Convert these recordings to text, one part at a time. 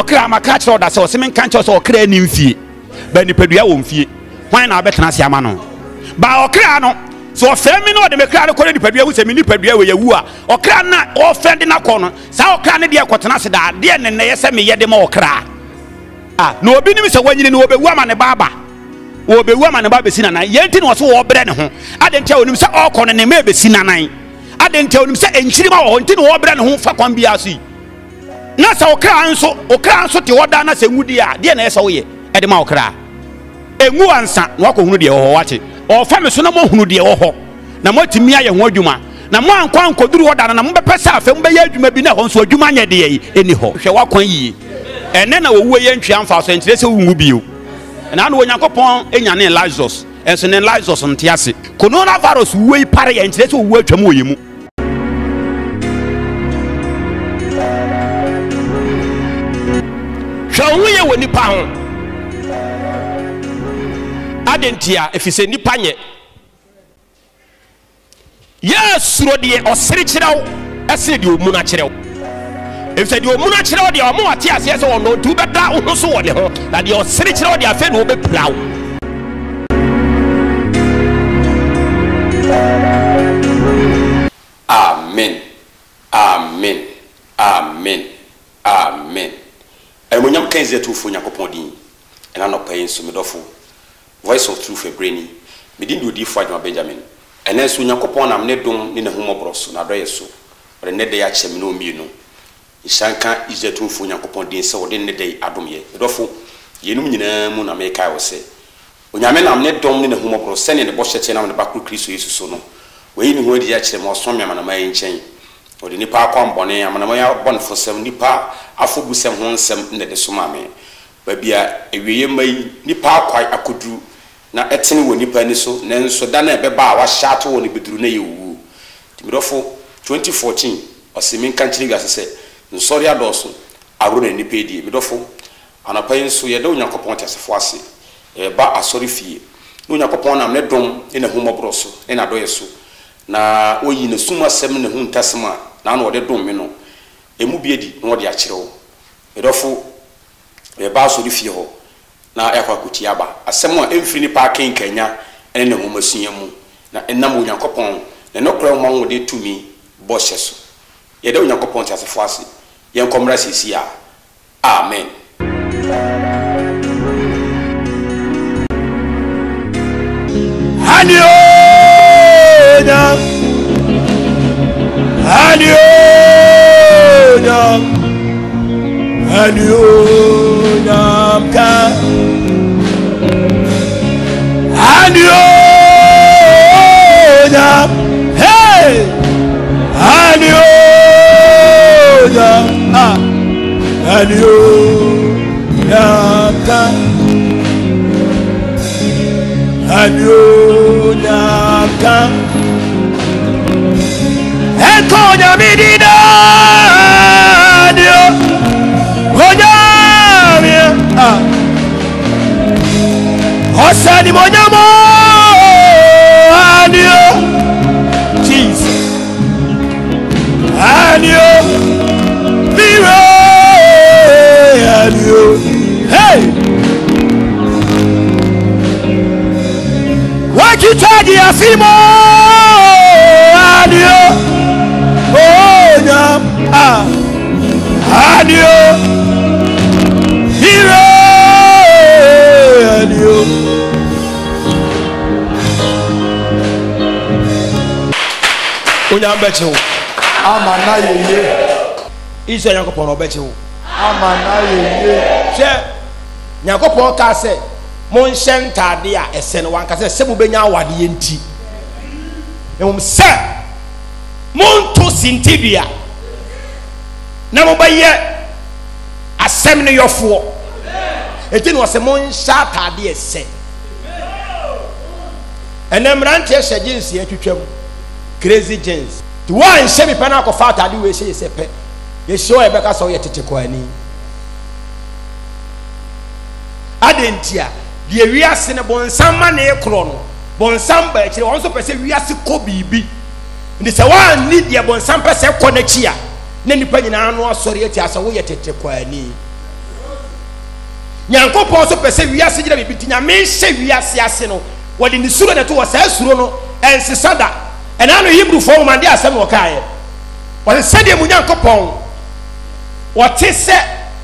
Ɔkra, maka akyerɛ wo da sɛ ɔse menka nkyerɛ wo sɛ ɔkra nni mfie, ba nipadua wɔ mfie. Hwan na wabɛtena ase ama no? Ba ɔkra no, sɛ ɔfrɛ me na ɔde me kra no kɔ ne nipadua hu sɛ me nipadua wei awu a, ɔkra no a ɔfrɛ de no akɔ no, saa ɔkra no deɛ kɔtena ase daa. Deɛ ne nnɛyɛ sɛ meyɛ de ma ɔkra. A, na obi nim sɛ wanyini no, wɔbɛwu ama ne ba aba. Wɔbɛwu ama ne ba abɛsi nanan. Yɛn nti na ɔse wɔbrɛ ne ho. Adɛn nti a onim sɛ ɔrekɔ no ne mma ɛbɛsi nanan. Adɛn nti a onim sɛ nkyirima wɔ hɔ nti na wɔbrɛ ne ho fa kwan biara so yi. Na sɛ ɔkra nso, ɔkra nso te hɔ daa na sɛ nwu deɛ a, deɛ na ɛyɛ sɛ woyɛ ɛde ma ɔkra? Ɛnwu ansa na wakɔhunu deɛ ɛwɔ hɔ, wate? Ɔrefa me so na moahunu deɛ ɛwɔ hɔ, na moatumi ayɛ ho adwuma, na moankɔ ankɔduru hɔ da no, na mobɛpɛ sɛ afei mobɛyɛ adwuma bi na ɛhɔ nso adwuma nyɛ deɛ yi ɛnni hɔ. Hwɛ w'akwan yie. Ɛnnɛ na owuo yɛ ntwea mfaso, ɛnkyerɛ sɛ wonwu bio. Ɛna ano Onyankopɔn nyanee Lazarus, ɛnso ne Lazarus nte ase. Coronavirus wuo yi pare yɛ, ɛnkyerɛ sɛ owuo atwam wɔ yɛn mu. Hwɛ wo ho yie wɔ nnipa ho. Adɛn ntia? Ɛfiri sɛ nnipa nyɛ. Yɛ suro deɛ ɔsere kyerɛ wo ɛsene deɛ ɔmuna kyerɛ wo. Ɛfiri sɛ deɛ ɔmuna kyerɛ wo deɛ ɔma wate aseɛ sɛ ɔno nti wobɛda wo ho so wɔ ne ho, na deɛ ɔsere kyerɛ wo deɛ afei na ɔbɛpira wo. Amen Amen Amen Amen Animuonyam nka Israel Tumfoɔ Nyankopɔn din ɛna anɔpa yi nso me dɔfo Voice of Truth ɛberɛ ni Me din de Odiyifoɔ Agyemang Benjamin Ɛnɛ nso Onyankopɔn nam ne dom ne n'ahummɔborɔ so n'adɔeɛ so ɔde nnɛ da yi akyɛ me ne wo mmienu Nhyira nka Israel Tumfoɔ Nyankopɔn din sɛ ɔde nnɛ da yi adom yɛ Me dɔfo yeinom nyinaa mu na mekae wo sɛ Onyame nam ne dɔm ne n'ahummɔborɔ, sɛdeɛ ne bɔhyɛ teɛ nam ne Ba koro Kristo Yesu so no, wayi ne ho adi akyerɛ me, wasoma me amanaman yi nkyɛn. Ɔde nnipa akwammɔne, amanaman yi abɔnefosɛm, nnipa afɔbusɛm ho nsɛm na ɛde somaa me. Baabi a awieeɛ mma yi, nnipa akwae akɔduru, na ɛtene wɔ nnipa ani so, nanso da no a ɛbɛba a wɔahyɛ ato hɔ no bɛduru, na ɛyɛ owuo. Nti me dɔfo, 2014, ɔse menka nkyerɛ wiase sɛ, nsɔre adɔɔso, aworɔ na nnipa redie. Me dɔfo, Anɔpa yi nso, yɛda Onyankopɔn teasefo ase. Yɛreba asɔrefie, na Onyankopɔn nam ne dom ne n'ahummɔborɔ so ne n'adɔeɛ so, na wayi n'asum asɛm ne n'ahuntasɛm a n'ano ɔde dom me no emu bi adi na ɔde akyerɛ wo. Me dɔfo, yɛreba asɔrefie hɔ na yɛakɔ akɔtie aba asɛm a ɛmfiri nnipa akenkannya ne ne nwomasua mu, na ɛnam Onyankopɔn ne nokorɛ nwoma nwode tumi bɔhyɛ so. Yɛda Onyankopɔn teasefo ase. Yɛnkɔ mmra seesei ara. Amen. Hallelujah. Hallelujah. Hallelujah. Hallelujah. Hey. Hallelujah. Ah. Hallelujah. Hallelujah. Eko nyame dida dio. Onyame. Ah. Osani monyamo. Hallelujah. Jesus. Anio, Miro, Anio, hey! Wakitaji afimo, Anio, Onya, ah, Anio, Miro, Anio. Onyame bɛkye wo. Ama na yɛ yie. Israel Nyankopɔn no ɔbɛkye wo. Ama na yɛ yie. Hwɛ, Nyankopɔn kaa sɛ, Monhyɛ ntaade a ɛsɛ no, wanka sɛ, sɛ mobɛnya awadeɛ nti, na mmom sɛ monto sintidua na mobɛyɛ asɛm no yɔfoɔ. Enti na ɔsɛ monhyɛ ataade ɛsɛ. Ɛnɛ mmeranteɛ hyɛ jeans atwitwa mu, crazy jeans. Nti woanhyɛ bi pɛ na akɔfa ataade wei hyɛ sɛ pɛ. Yɛhyia wo a yɛbɛka sɛ woyɛ tete kwaani. Adɛn ntia? Deɛ wiase no bonsam ma ne korɔ no, bonsam ba akyire, wɔn nso pɛ sɛ wiase kɔ biribi. Nti sɛ woanni deɛ bonsam pɛ sɛ kɔ n'akyi a, na nnipa nyinaa ano asɔre atia sɛ woyɛ tete kwaani. Nyankopɔn nso pɛ sɛ wiase gyina biribi nti Nyame nhyɛ wiase ase no wɔde ne suro na ɛto hɔ saa suro no ɛnsesa da. Ɛna no Hebrewfoɔ nwoma de asɛm na wɔkaeɛ wɔse sɛdeɛ mo Nyankopɔn wɔte sɛ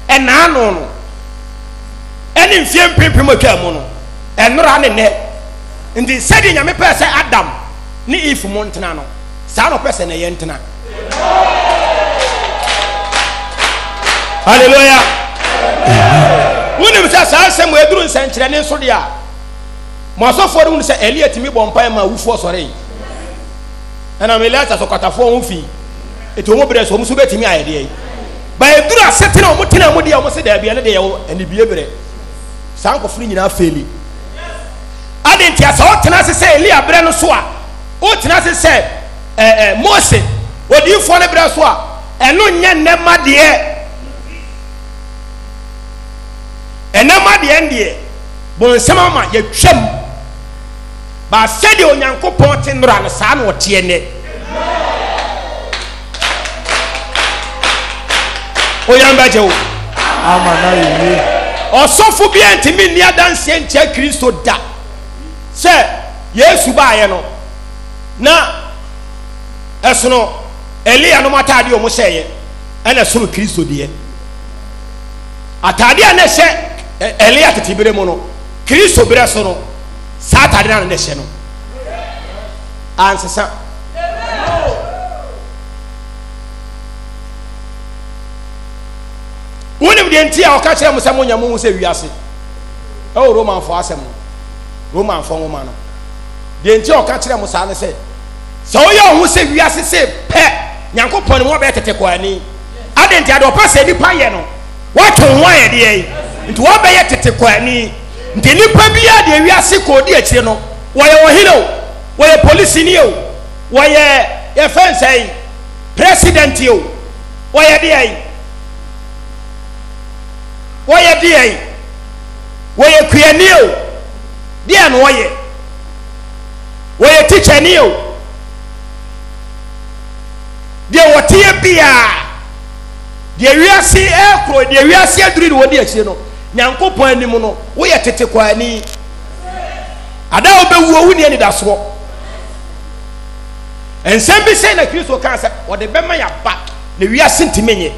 ɛnaano no ɛne mfeɛ mpempem atwa mu no ɛnora ne nɛ nti sɛdeɛ Nyame pɛɛ sɛ Adam ne Eve mo ntena no saa na ɔpɛ sɛ na yɛ ntena. Hallelujah. Wonim sɛ saa nsɛm wɔ aduru nsɛnkyerɛnne nso deɛ a mo asɔfoɔ no hunu sɛ Elia tumi bɔ mpae ma awufoɔ sɔre ɛnam Elisa so kwatafoɔ ho fi ɛti wɔn berɛ so wɔn nso bɛtumi ayɛ deɛ yi ba ɛduru asetena wɔn tena mu deɛ wɔn se daabi ɛno deɛ yɛwɔ anibie berɛ saa nkɔfo no nyinaa feli ade nti asɛ wotena ase sɛ Elia berɛ no so a wotena ase sɛ ɛɛ Mose odiyifoɔ no berɛ so a, ɛno nyɛ nnɛma deɛ. Ɛnɛma deɛ deɛ, bonsam ama yɛtwam. Ba sɛdeɛ Onyankopɔn te nnora no, saa na ɔteɛ nnɛ. Onyame bɛgye wo. Ama na yɛwie. Ɔsɔfo biara ntumi nni adanseɛ ntia Kristo da sɛ Yesu baeɛ no. Na ɛsono Elia nom ataadeɛ a wɔhyɛeɛ, ɛna ɛsono Kristo deɛ. Ataadeɛ a na ɛhyɛ Elia tete berɛ mu no, Kristo berɛ so no, saa ataadeɛ no na ɛhyɛ no. Ansesa. Wonim deɛ nti a ɔka kyerɛ mo sɛ monyɛ mo ho sɛ wiase ɛwɔ Romanfoɔ asɛm no, Romanfoɔ nwoma no. Deɛ nti a ɔka kyerɛɛ mo saa ne sɛ, sɛ woyɛ wo ho sɛ wiase sei pɛ, Nyankopɔn ne woabɛyɛ tete kwaani. Adɛn nti? Adeɛ ɔpɛ sɛ nnipa yɛ no, woatwe wo ho ayɛ deɛn? Nti woabɛyɛ tete kwaani. Nti nnipa biara deɛ wiase kɔ ɔdi akyire no, wɔyɛ ɔhene o, wɔyɛ polisini o, wɔyɛ yɛfɛ nsɛn, president o, wɔyɛ deɛn? Wɔyɛ deɛn? Wɔyɛ kuani o. Deɛ na ɔyɛ? Wɔyɛ tikyani o. Deɛ wɔteɛ biara, deɛ wiase ɛkorɔ, deɛ wiase aduri na wɔdi akyire no, Nyankopɔn anim no, woyɛ tete kwaani. Ada a wobɛwuo, wonni anidasoɔ. Nsɛm bi sɛ na Kristo kaa sɛ ɔde bɛma yɛaba na wiase ntumi nye.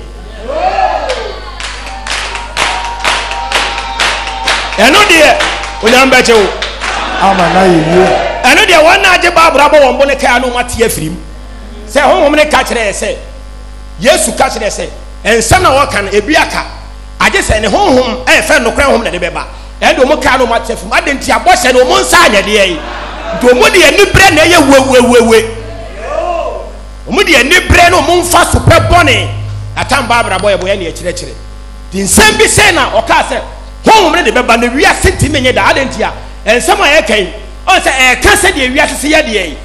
Ɛno deɛ Onyame bɛgye wo. Ama na yɛ yie. Ɛno deɛ wɔn na agye Bible abɔ wɔn bo ne kaa no wɔn ate afiri mu. Sɛ honhom ne ka kyerɛ yɛ sɛ Yesu ka kyerɛ sɛ nsɛm na wɔka no ebi aka agye sɛ ne honhom ɛyɛ nokorɛ honhom na de bɛba. Ɛnde wɔn kaa no wɔn ate afiri mu. Adɛn nti abɔhyɛ no wɔn nsa anyɛ deɛ yi. Nti wɔn de anibrɛ na ɛyɛ wuewuewue. Wɔn de anibrɛ ne wɔn mfa so pɛ bɔne atam ba abrabɔ yɛ bɔ yɛ ne ɛkyerɛkyerɛ. Nti nsɛm bi sɛ na ɔkaa sɛ honhom no de bɛba na wiase ntumi nye da. Adɛn nti a nsɛm a ɛka yi ɔn sɛ ɛka sɛ deɛ wiase se yɛ deɛ yi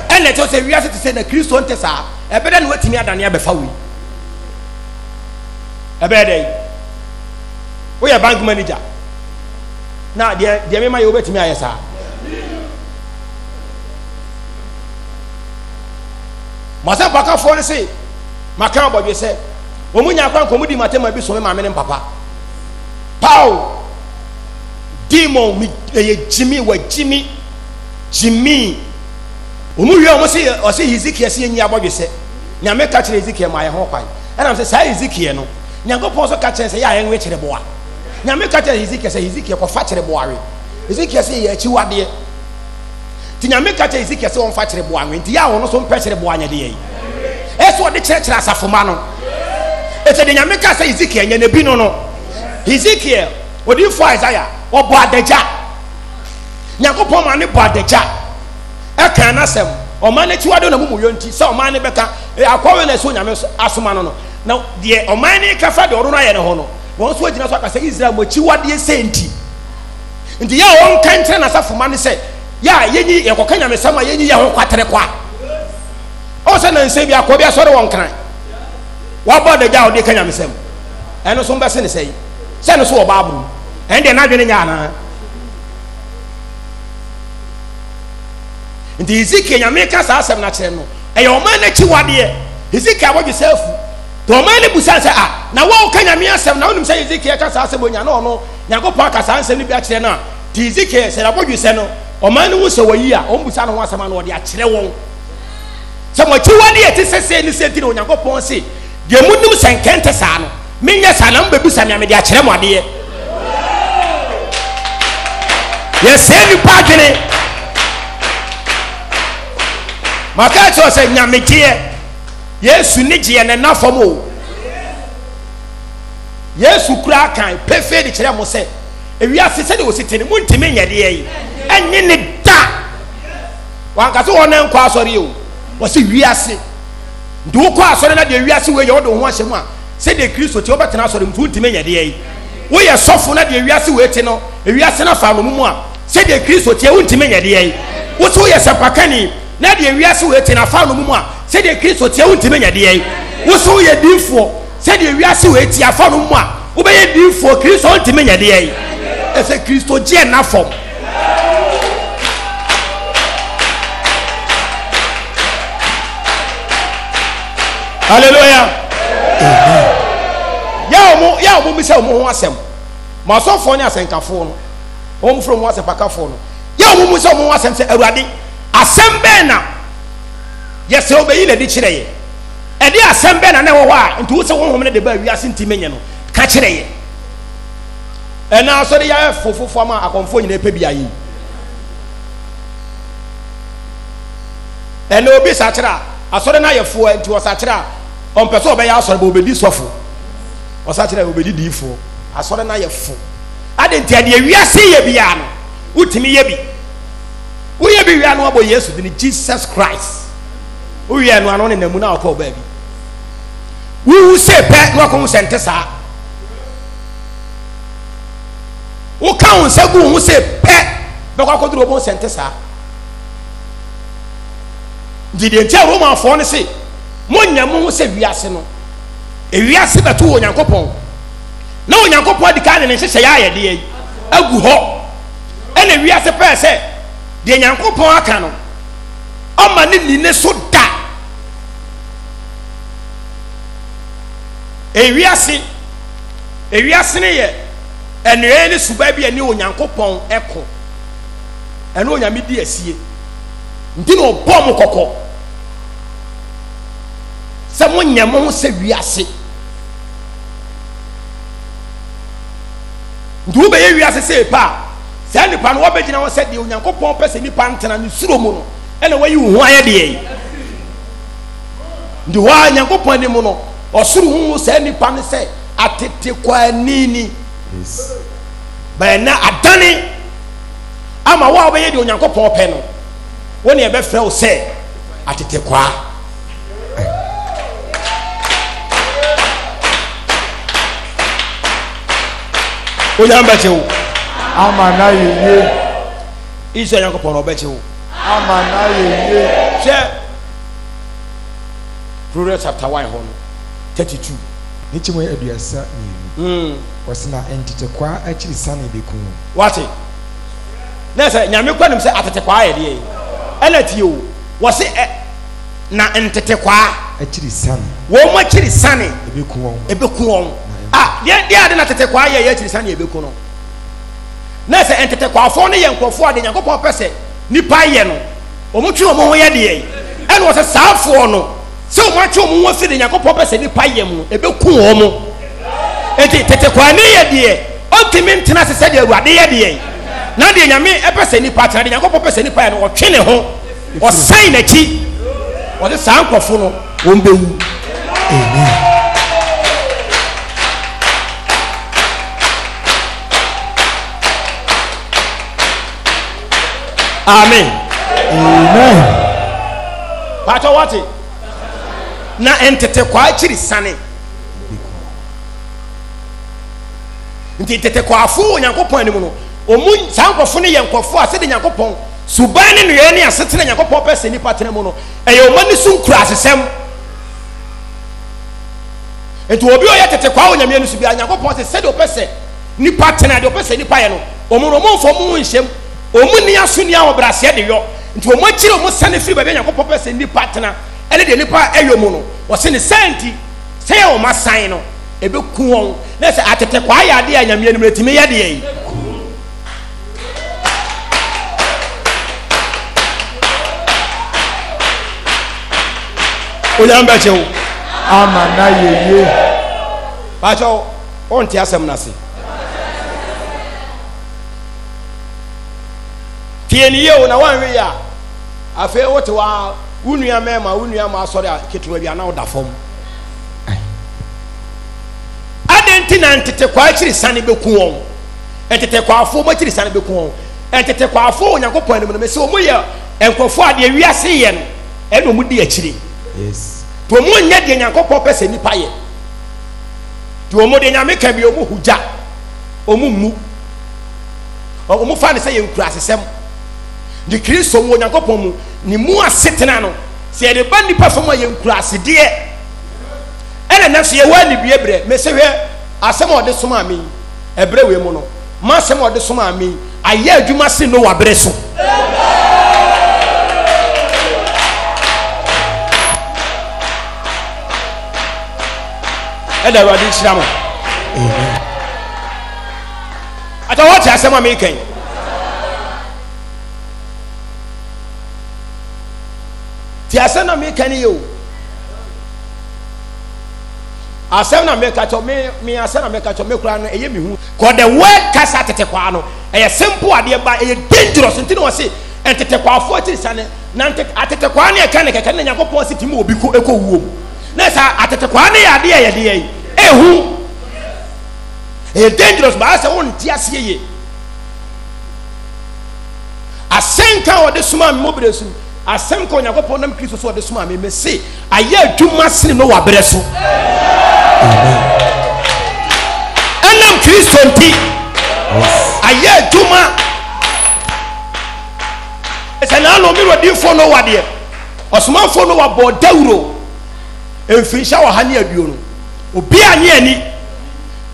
ɛna ɛkyerɛ sɛ wiase te sɛ na Kristo nte saa. Ɛbɛdɛ na watumi adane abɛfa wei. Ɛbɛyɛ dɛ woyɛ bank manager na deɛ deɛ mema yɛ wobɛtumi ayɛ saa. Mo asɛmpakafoɔ no se maka abɔdwe sɛ wɔn nya akora nka wɔn di matema bi so me maame ne mpapa. Paw! Demon mi ɛyɛ gyimi wɔ gyimi gyimi. Wɔn wie wɔn se ɔse Hezekiel se yɛnyi abɔdwe sɛ Nyame ka kyerɛ Hezekiel ma yɛ ho kwan. Ɛnam sɛ saa Hezekiel no Nyankopɔn nso ka kyerɛ sɛ yɛ a yɛnwe kyereboa. Nyame ka kyerɛ Hezekiel sɛ Hezekiel kɔfa kyereboa we. Hezekiel se yɛ akyiwadeɛ. Nti Nyame ka kyerɛ Ezekiel sɛ ɔmfa kyereboa nwe, nti yɛ a ɔno nso mpɛ kyereboa nyɛ deɛ yi. Ɛsɛ ɔde kyerɛkyerɛ asafomma no. Ɛsɛ deɛ Nyame ka sɛ Ezekiel nyɛ na bi no no. Ezekiel, odiyifoɔ Isaiah, ɔbɔ adagya. Nyankopɔn ma ne bɔ adagya. Ɛka n'asɛm, ɔman no akyiwade na mumuyɔ nti sɛ ɔman no bɛka, akɔwe na ɛsɛ Onyame asoma no no. Na deɛ ɔman no ka fa deɛ ɔno no ayɛ no ho no, wɔn nso agyina so aka sɛ Israel mo akyiwadeɛ sɛ nti. Nti yɛ a ɔnka nkyerɛ n'asafo ma ne sɛ yɛ a yɛnyi yɛkɔka nyamesɛm a yɛnyi yɛ ho kwatere kwa. Ɔwɔ sɛ nansa bi akɔ bi asɔre wɔ nkran. Wabɔ adagya a ɔde ka nyamesɛm. Ɛno so mbɛse ne sɛe. Sɛ no so wɔ Bible mu. Ɛn deɛ n'adwene nyɛ anaa. Nti Hezekiel nyame ka saa asɛm no akyerɛ no. Ɛyɛ ɔman no akyiwadeɛ. Hezekiel abɔdwe sɛ afu. Nti ɔman no busa sɛ ah na wo a woka nyame asɛm na wonim sɛ Hezekiel ka saa asɛm onya na ɔno. Nyankopɔn aka saa nsɛm no bi akyerɛ no a, nti Ezekiel sɛ n'abɔdwesɛ no, ɔman no hu sɛ wayi a, wɔn bisa no ho asɛm a na ɔde akyerɛ wɔn. Sɛ mo akyiwadeɛ ɛte sɛ sei ne sei nti na Onyankopɔn se, deɛ monim sɛ nkɛntɛ saa no, menyɛ saa na mobɛbisa me a mede akyerɛ mo adeɛ. Yɛsɛe nnipa adwene. Maka kyerɛ sɛ nyamegyeɛ, Yesu ne gyeɛ no nna fam o. Yesu koraa kan pefee de kyerɛ mo sɛ ewiase sɛdeɛ wɔsi te no montumi nyɛ deɛ yi ɛnye ne da. Wanka sɛ wɔn nkɔ asɔre o, wɔsi wiase. Nti wokɔ asɔre na deɛ wiase wei yɛ wode wo ho ahyɛ mu a sɛdeɛ Kristo te wobɛtena asɔre mu nti wontumi nyɛ deɛ yi. Woyɛ sɔfo na deɛ wiase wei te no ewiase no afa no mu a sɛdeɛ Kristo teɛ wontumi nyɛ deɛ yi. Wo so woyɛ sɛmpakani na deɛ wiase wei te no afa no mu a sɛdeɛ Kristo teɛ wontumi nyɛ deɛ yi. Wo so woyɛ diifoɔ sɛdeɛ wiase wei te afa no mu a wobɛyɛ diifoɔ Kristo ntumi nyɛ deɛ yi. Ɛsɛ Kristo gyeɛ nna fam. Hallelujah. Amen. Yɛ wɔn yɛ wɔn bisa wɔn ho asɛm. Ma asɔfoɔ ne asɛnkafoɔ no, wɔn fura wɔn asɛmpakafoɔ no. Yɛ wɔn bisa wɔn ho asɛm sɛ Awurade, asɛm bɛn na yɛsɛ ɔbɛyi n'adi kyerɛ yɛ? Ɛde asɛm bɛn na na ɛwɔ hɔ a nti wo sɛ honhom no de ba wiase nti menyɛ no ka kyerɛ yɛ? Ɛna asɔre yɛ fofofo ama akɔmfoɔ nyinaa pɛ bi ayɛ yi. Ɛna obi sakyera a, asɔre no ayɛ foɔ nti ɔsakyera a, ɔmpɛ sɛ ɔbɛyɛ asɔre bɛ ɔbɛdi sɔfo. Ɔsakyera a ɔbɛdi diifoɔ. Asɔre no ayɛ fo. Ade nti adeɛ wiase yɛ biara no, wotumi yɛ bi. Woyɛ bi wia no abɔ Yesu dini Jesus Christ. Wowie no ano ne namu na ɔkɔ baabi. Wowu se pɛ na wakɔhu sɛ nte saa. Woka wo nsa gu wo ho se pɛ bɛkɔ akɔduru wɔn sɛ nte saa. Nti deɛ nti a Romanfoɔ no se monyɛ mo ho sɛ wiase no, ewiase bɛto wɔ Onyankopɔn na Onyankopɔn adi kan de ne nhyehyɛeɛ ayɛdeɛ yi agu hɔ, ɛna wiase pɛɛ sɛ deɛ Nyankopɔn aka no ɔma ne ni ne so da. Ewiase ewiase no yɛ ɛnɛɛ ne suban bi a ɛne Onyankopɔn ɛko, ɛne Onyame di asie. Nti na ɔbɔ mo kɔkɔ sɛ monyɛ mo ho sɛ wiase. Nti wobɛyɛ wiase sɛ pa a, saa nipa no wɔbɛgyina hɔ sɛ deɛ Onyankopɔn pɛ sɛ nipa ntena ne suro mu no, ɛna wayi wo ho ayɛ deɛ yi. Nti hɔ a Nyankopɔn anim no, ɔsoro hu saa nipa no sɛ atetekwaani ni. Bɛn na adane ama wo a wobɛyɛ deɛ Onyankopɔn pɛ no, wo ne ɛbɛfrɛ wo sɛ atetekwaa. Onyame bɛkye wo. Ama na yɛ yie. Israel Nyankopɔn na ɔbɛkye wo. Ama na yɛ yie. Hwɛ Proverbs chapter 1 hɔ no 32. Ne kyɛmu yɛ 32. Wɔsi na ntetekwaa akyiri sane bɛku wo. Wate? Na sɛ Nyame kɔ nim sɛ atetekwaa yɛ deɛ ɛna tie o. Wɔsi ɛ na ntetekwaa. Akyiri sane. Wɔn mu akyiri sane. Ebeku wɔn. Ebeku wɔn. A deɛ deɛ ade na tetekwaa yɛ yɛ akyiri sane ebeku no. Na sɛ ntetekwaafoɔ no yɛ nkurɔfoɔ a deɛ Nyankopɔn pɛ sɛ nipa yɛ no, wɔn twe wɔn ho yɛ deɛ ɛna wɔsɛ saafoɔ no sɛ wɔn atwe wɔn ho afiri deɛ Nyankopɔn pɛ sɛ nipa yɛ mu no, ebeku wɔn. Enti tetekwaa ne yɛ deɛ ɔntumi ntena ase sɛdeɛ Awurade yɛ deɛ na deɛ Nyame pɛ sɛ nipa tena, deɛ Nyankopɔn pɛ sɛ nipa yɛ no, ɔtwe ne ho, ɔsan n'akyi. Wɔde saa nkurɔfo no wɔn bɛwu. Amen. Amen. Amen. Paatɔ wate na ntetekwaa akyiri sane. Nti ntetekwaafo wɔ Nyankopɔn anim no, wɔn saa nkurɔfo no yɛ nkurɔfo a sɛdeɛ Nyankopɔn suban ne nneyɛɛ ne asetena Nyankopɔn pɛ sɛ nnipa tena mu no, ɛyɛ wɔn ani so nkuraasesɛm. Nti obi a ɔyɛ tetekwaa wɔ Nyame ani so biara, Nyankopɔn sɛ sɛdeɛ ɔpɛ sɛ nipa tena, deɛ ɔpɛ sɛ nipa yɛ no, wɔn no wɔn mfa wɔn ho nhyɛm, wɔn nni aso nni ahobrɛaseɛ de yɔ. Nti wɔn akyiri wɔn sane firi baabi a Nyankopɔn pɛ sɛ nipa tena ɛne deɛ nipa ɛyɔ mu no, wɔse ne saa nti, sɛ wɔn asan no, Ɛbɛku wɔn. Na sɛ atetekwaa yɛ adeɛ a Nyame anim no ɛtumi yɛ deɛ yi. Onyame bɛkye wo. Ama na yeye. Pakyɛ wo, wonte asɛm no ase. Tie ne yie o, na woanhwɛ yie a, afei wote hɔ a, wo nua mmarima, wo nua mmaa asɔre a ketewa bi a na woda fam. Adɛn nti na ntetekwaa akyiri sane bɛku wɔn? Ntetekwaafo wɔn akyiri sane bɛku wɔn. Ntetekwaafo wɔ Onyankopɔn anim no, mese wɔn yɛ nkurɔfoɔ a deɛ wiase yɛ no, ɛna wɔn di akyire. Yes. Nti wɔn nyɛ deɛ Nyankopɔn pɛ sɛ nipa yɛ. Nti wɔn deɛ Nyame ka bi wɔn hu gya, wɔn mmu. Wɔn fa no sɛ yɛ nkurasesɛm. Nti Kristo mu Onyankopɔn mu, ne mu asetena no, sɛ yɛde ba nipa fam a yɛ nkurasedeɛ. Ɛna nanso yɛwɔ anibue berɛ. Mese hwɛ, asɛm a ɔde somaa me yi, ɛberɛ wei mu no, m'asɛm a ɔde somaa me yi ayɛ adwuma sen Noa bere so. Ɛda Awurade nhyira mo. Ata wɔte asɛm a meka yi. Te asɛm na meka ni yɛ o. Asɛm na meka kyɛw me me asɛm na meka kyɛw me koraa no ɛyɛ me hu. Kɔ the word kasa tetekwaa no ɛyɛ simple adeɛ ba ɛyɛ dangerous nti na wɔse ntetekwaafoɔ akyiri sane na ntete atetekwaa ne ɛka ne kɛkɛ ne Nyankopɔn se tumi obi ko ɛkɔ wuo mu na sɛ atetekwaa ne yɛ adeɛ ɛyɛ deɛ yi ɛhu ɛyɛ dangerous baa sɛ wonte aseɛ yie asɛnka a wɔde somaa me mɔbrɛ so Asɛm ka Onyankopɔn nam Kristo so ɔde somaa me, mese, ayɛ adwuma sene Noa berɛ so. Ɛnam Kristo nti, ayɛ adwuma. Sɛ naano me wɔ Noa deɛ, ɔsomafoɔ Noa bɔɔ dawuro mfirinhyia 120. Obi anye ani,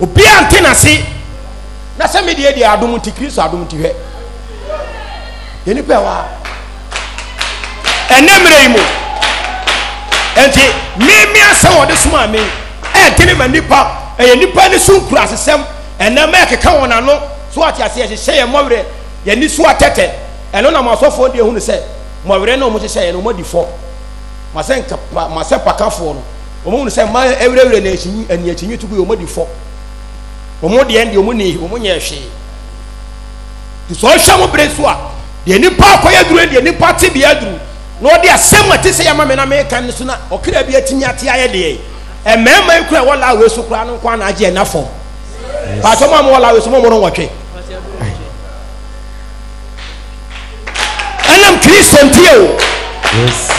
obi ante n'ase. Na sɛ me deɛ deɛ adom nti, Kristo adom nti hwɛ. Yɛ nipa ɛwɔ ha. Ɛnɛ mmerɛ yi mu. Nti me me asɛm a ɔde somaa me ɛdene ma nipa ɛyɛ nipa ne so nkurasesɛm ɛnɛ ma ɛkeka wɔn ano so ate aseɛ hyehyɛ yɛn mmɔwerɛ yɛn ani so atɛtɛ ɛno na mo asɔfoɔ deɛ hunu sɛ mmɔwerɛ na wɔn hyehyɛ yɛn no wɔn adi fɔ mo asɛ nka mo asɛ pakafoɔ no wɔn hunu sɛ mmaa awurawura na akyi ani akyi nwi tugu yɛ wɔn adi fɔ wɔn deɛ deɛ wɔn ni wɔn nyɛ hwee. Nti sɛ ɔhwɛ mo bere so a, deɛ nipa akɔyɛ duru deɛ nipa tebea aduru, na ɔde asɛm a ɛte sɛ yɛama me na meka no so na ɔkra bi atumi ate ayɛ deɛ mmarima yi kura ɛwɔ lawe so koraa no nko ana agye ɛna fam. Paatɔ mo a mo wɔ lawe so mo mo no nwɔtwe. Ɛnam Kristo nti o. Yes.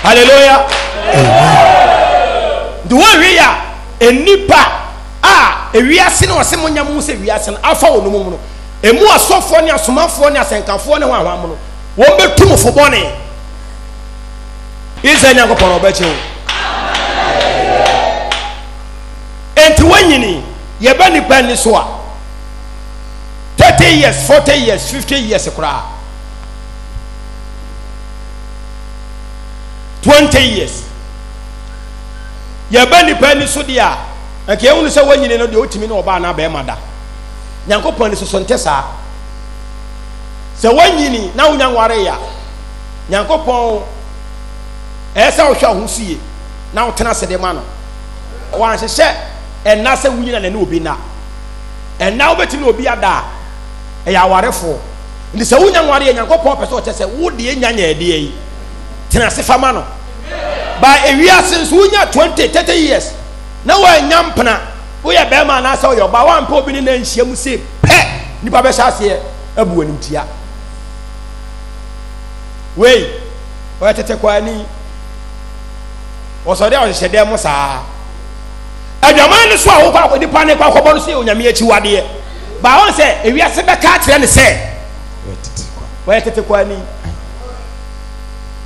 Hallelujah. Amen. Nti wɔn hwɛ ya nnipa a ewiase no ɔse monyɛ mo ho sɛ wiase no afa wɔn mu no, emu asɔfoɔ ne asomafoɔ ne asɛnkafoɔ ne hwanhwan mo no, wɔn bɛtu mo fo bɔne. Israel Nyankopɔn no ɔbɛkye wo. Enti wanyini, yɛba nipa ani so a, 30 years, 40 years, 50 years koraa, 20 years. Yɛba nipa ani so deɛ a, Anka yɛhunu sɛ wanyini no deɛ ɔtumi ne ɔbaa anaa bɛrima da. Nyankopɔn ani so so nte saa. Sɛ wanyini na wonya nwaree a, Nyankopɔn ɛyɛ sɛ wohwɛ wo ho so yie na wotena ase de ma no. Wanhyehyɛ ɛnna sɛ wonyina na ne obi nna. Ɛnna wobɛtumi ne obi ada a, ɛyɛ awarefoɔ. Nti sɛ wonya nwaree a, Nyankopɔn pɛ sɛ ɔkyɛ sɛ wo deɛ nya nyɛ ɛdeɛ yi, tena ase fa ma no. Ba ewiase nso wonya 20, 30 years na woannya mpena, woyɛ bɛrima anaasɛ woyɛ ɔbaa, woampɛ obi ne no anhyia mu sei pɛ, nnipa bɛhyɛ aseɛ abu w'animtia. Wei, ɔyɛ tete kwaani. Ɔsɔre a ɔhyehyɛ dan mu saa. Adwaman no so a wokɔ akɔ nipa ne kɔ akɔbɔ no so yɛ onyame akyiwadeɛ. Baa wɔn sɛ ewiase bɛka akyerɛ ne sɛ wɔyɛ tete kwaani.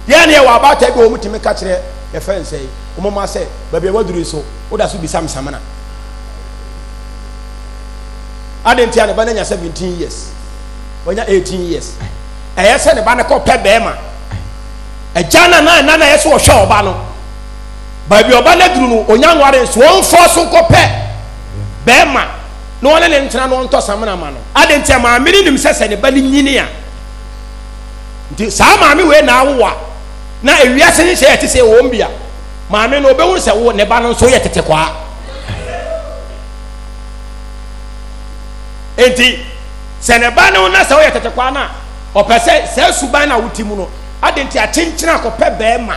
Yɛn ne yɛwɔ abaatan bi wɔ wɔn tumi ka kyerɛ yɛfɛ nsɛ yi wɔn mma sɛ baabi a waduru yi so woda so bisa me samina. Adɛn nti a ne ba no anya 17 years wanya 18 years ɛyɛ sɛ ne ba no kɔ pɛ bɛrima agya na na na na ɛyɛ sɛ ɔhwɛ ɔba no Baabi ɔba no aduru no, ɔnya nware nso, ɔmfɔ so nkɔpɛ bɛrima na ɔne ne ntena na ɔntɔ samena ma no. Adɛn nti a maame no nim sɛ sɛ ne ba no nyini a, nti saa maame wei na awo a, na ewiase nhyehyɛe a ɛte sɛ wɔn bi a, maame no ɔbɛhunu sɛ wo ne ba no nso yɛ tete kwaa. Nti sɛ ne ba no na sɛ woyɛ tete kwaa no a, ɔpɛ sɛ saa suban no a wote mu no, adɛn nti akyenkyene akɔpɛ bɛrima.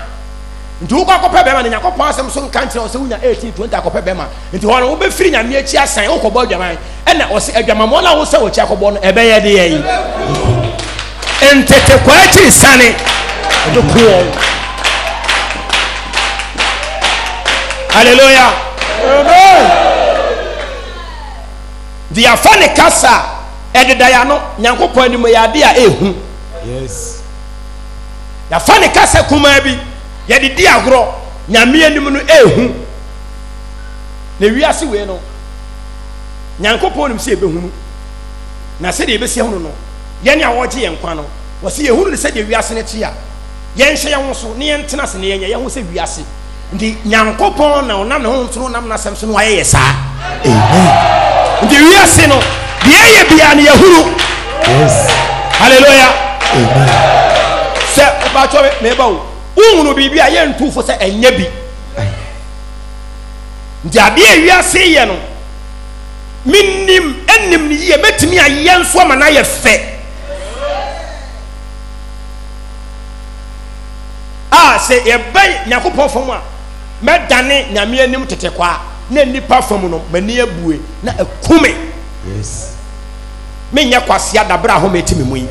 Nti wokɔ akɔpɛ bɛrima no, Nyankopɔn asɛm so nka nkyerɛ wo sɛ wonya 18, 20 akɔpɛ bɛrima. Nti hɔ no wobɛfiri Nyame akyi asan wokɔbɔ adwaman. Ɛna ɔse adwamammɔ no a wosan w'akyi akɔbɔ no ɛbɛyɛ deɛ yi? Ntetekwaa akyiri sane ɛbɛku wɔn. Hallelujah. Amen. Nti yɛafa ne kasa a ɛdeda yɛn ano Nyankopɔn anim yɛ ade a ɛhu. Yes. Yɛafa ne kasa kumaa bi yɛde di agorɔ Nyame anim no ɛhu. Na wiase wei no Nyankopɔn nim sɛ yɛbɛhunu, na sɛdeɛ yɛbɛsi ahunu no, yɛn a wɔregye yɛn nkwa no, wɔse yɛhunu no sɛdeɛ wiase no te a, yɛnhyɛ yɛn ho so na yɛntena ase na yɛnyɛ yɛn ho sɛ wiase. Nti Nyankopɔn na ɔnam ne honhom so na ɔnam n'asɛm so na wayɛ yɛ saa. Amen. Nti wiase no, deɛ ɛyɛ biara no yɛhunu. Yes. Hallelujah. Amen. Sɛ ɔbaatɔ meba o, wohunu biribi a yɛntu fo sɛ ɛnyɛ bi. Nti adeɛ a wiase yɛ no, menim nim no yie, mɛtumi ayɛ nso ama no ayɛ fɛ. A sɛ yɛbɛ Nyankopɔn fam a, mɛdane Nyame anim tete kwa, na nnipa fam no, m'ani abue na aku me. Yes. Menyɛ kwasea da berɛ a home te me mu yi.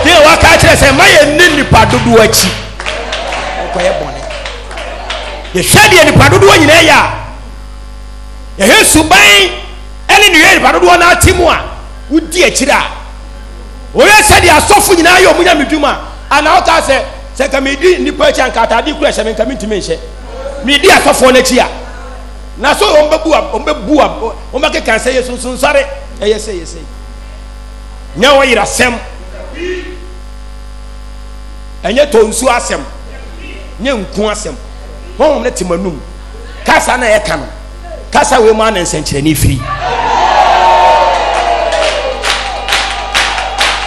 Nti na waka akyerɛ sɛ ma yɛnni nnipa dodoɔ akyi. Wokɔyɛ bɔne. Yɛhwɛ deɛ nnipa dodoɔ nyinaa yɛ a, yɛhwɛ suban ne nneyɛɛ nnipa dodoɔ no ate mu a, wodi akyire a, woyɛ sɛdeɛ asɔfo nyinaa yɛ ɔmo nyamedwuma anaa wokaa sɛ sɛ nka medi nnipa akyi a nka ataade kura hyɛ me nka mentumi nhyɛ. Medi asɔfoɔ no akyi a, na so wɔn bɛbu wɔn bɛbu wɔn bɛkeka sɛ yɛ sunsunsɔre ɛyɛ sɛ yɛ sɛ nyɛ wɔyera sɛm ɛnyɛ tɔ nsuo asɛm nyɛ nku asɛm honhom no te m'anum kasa na ɛka no kasa wei mu ana nsɛnkyerɛnne firi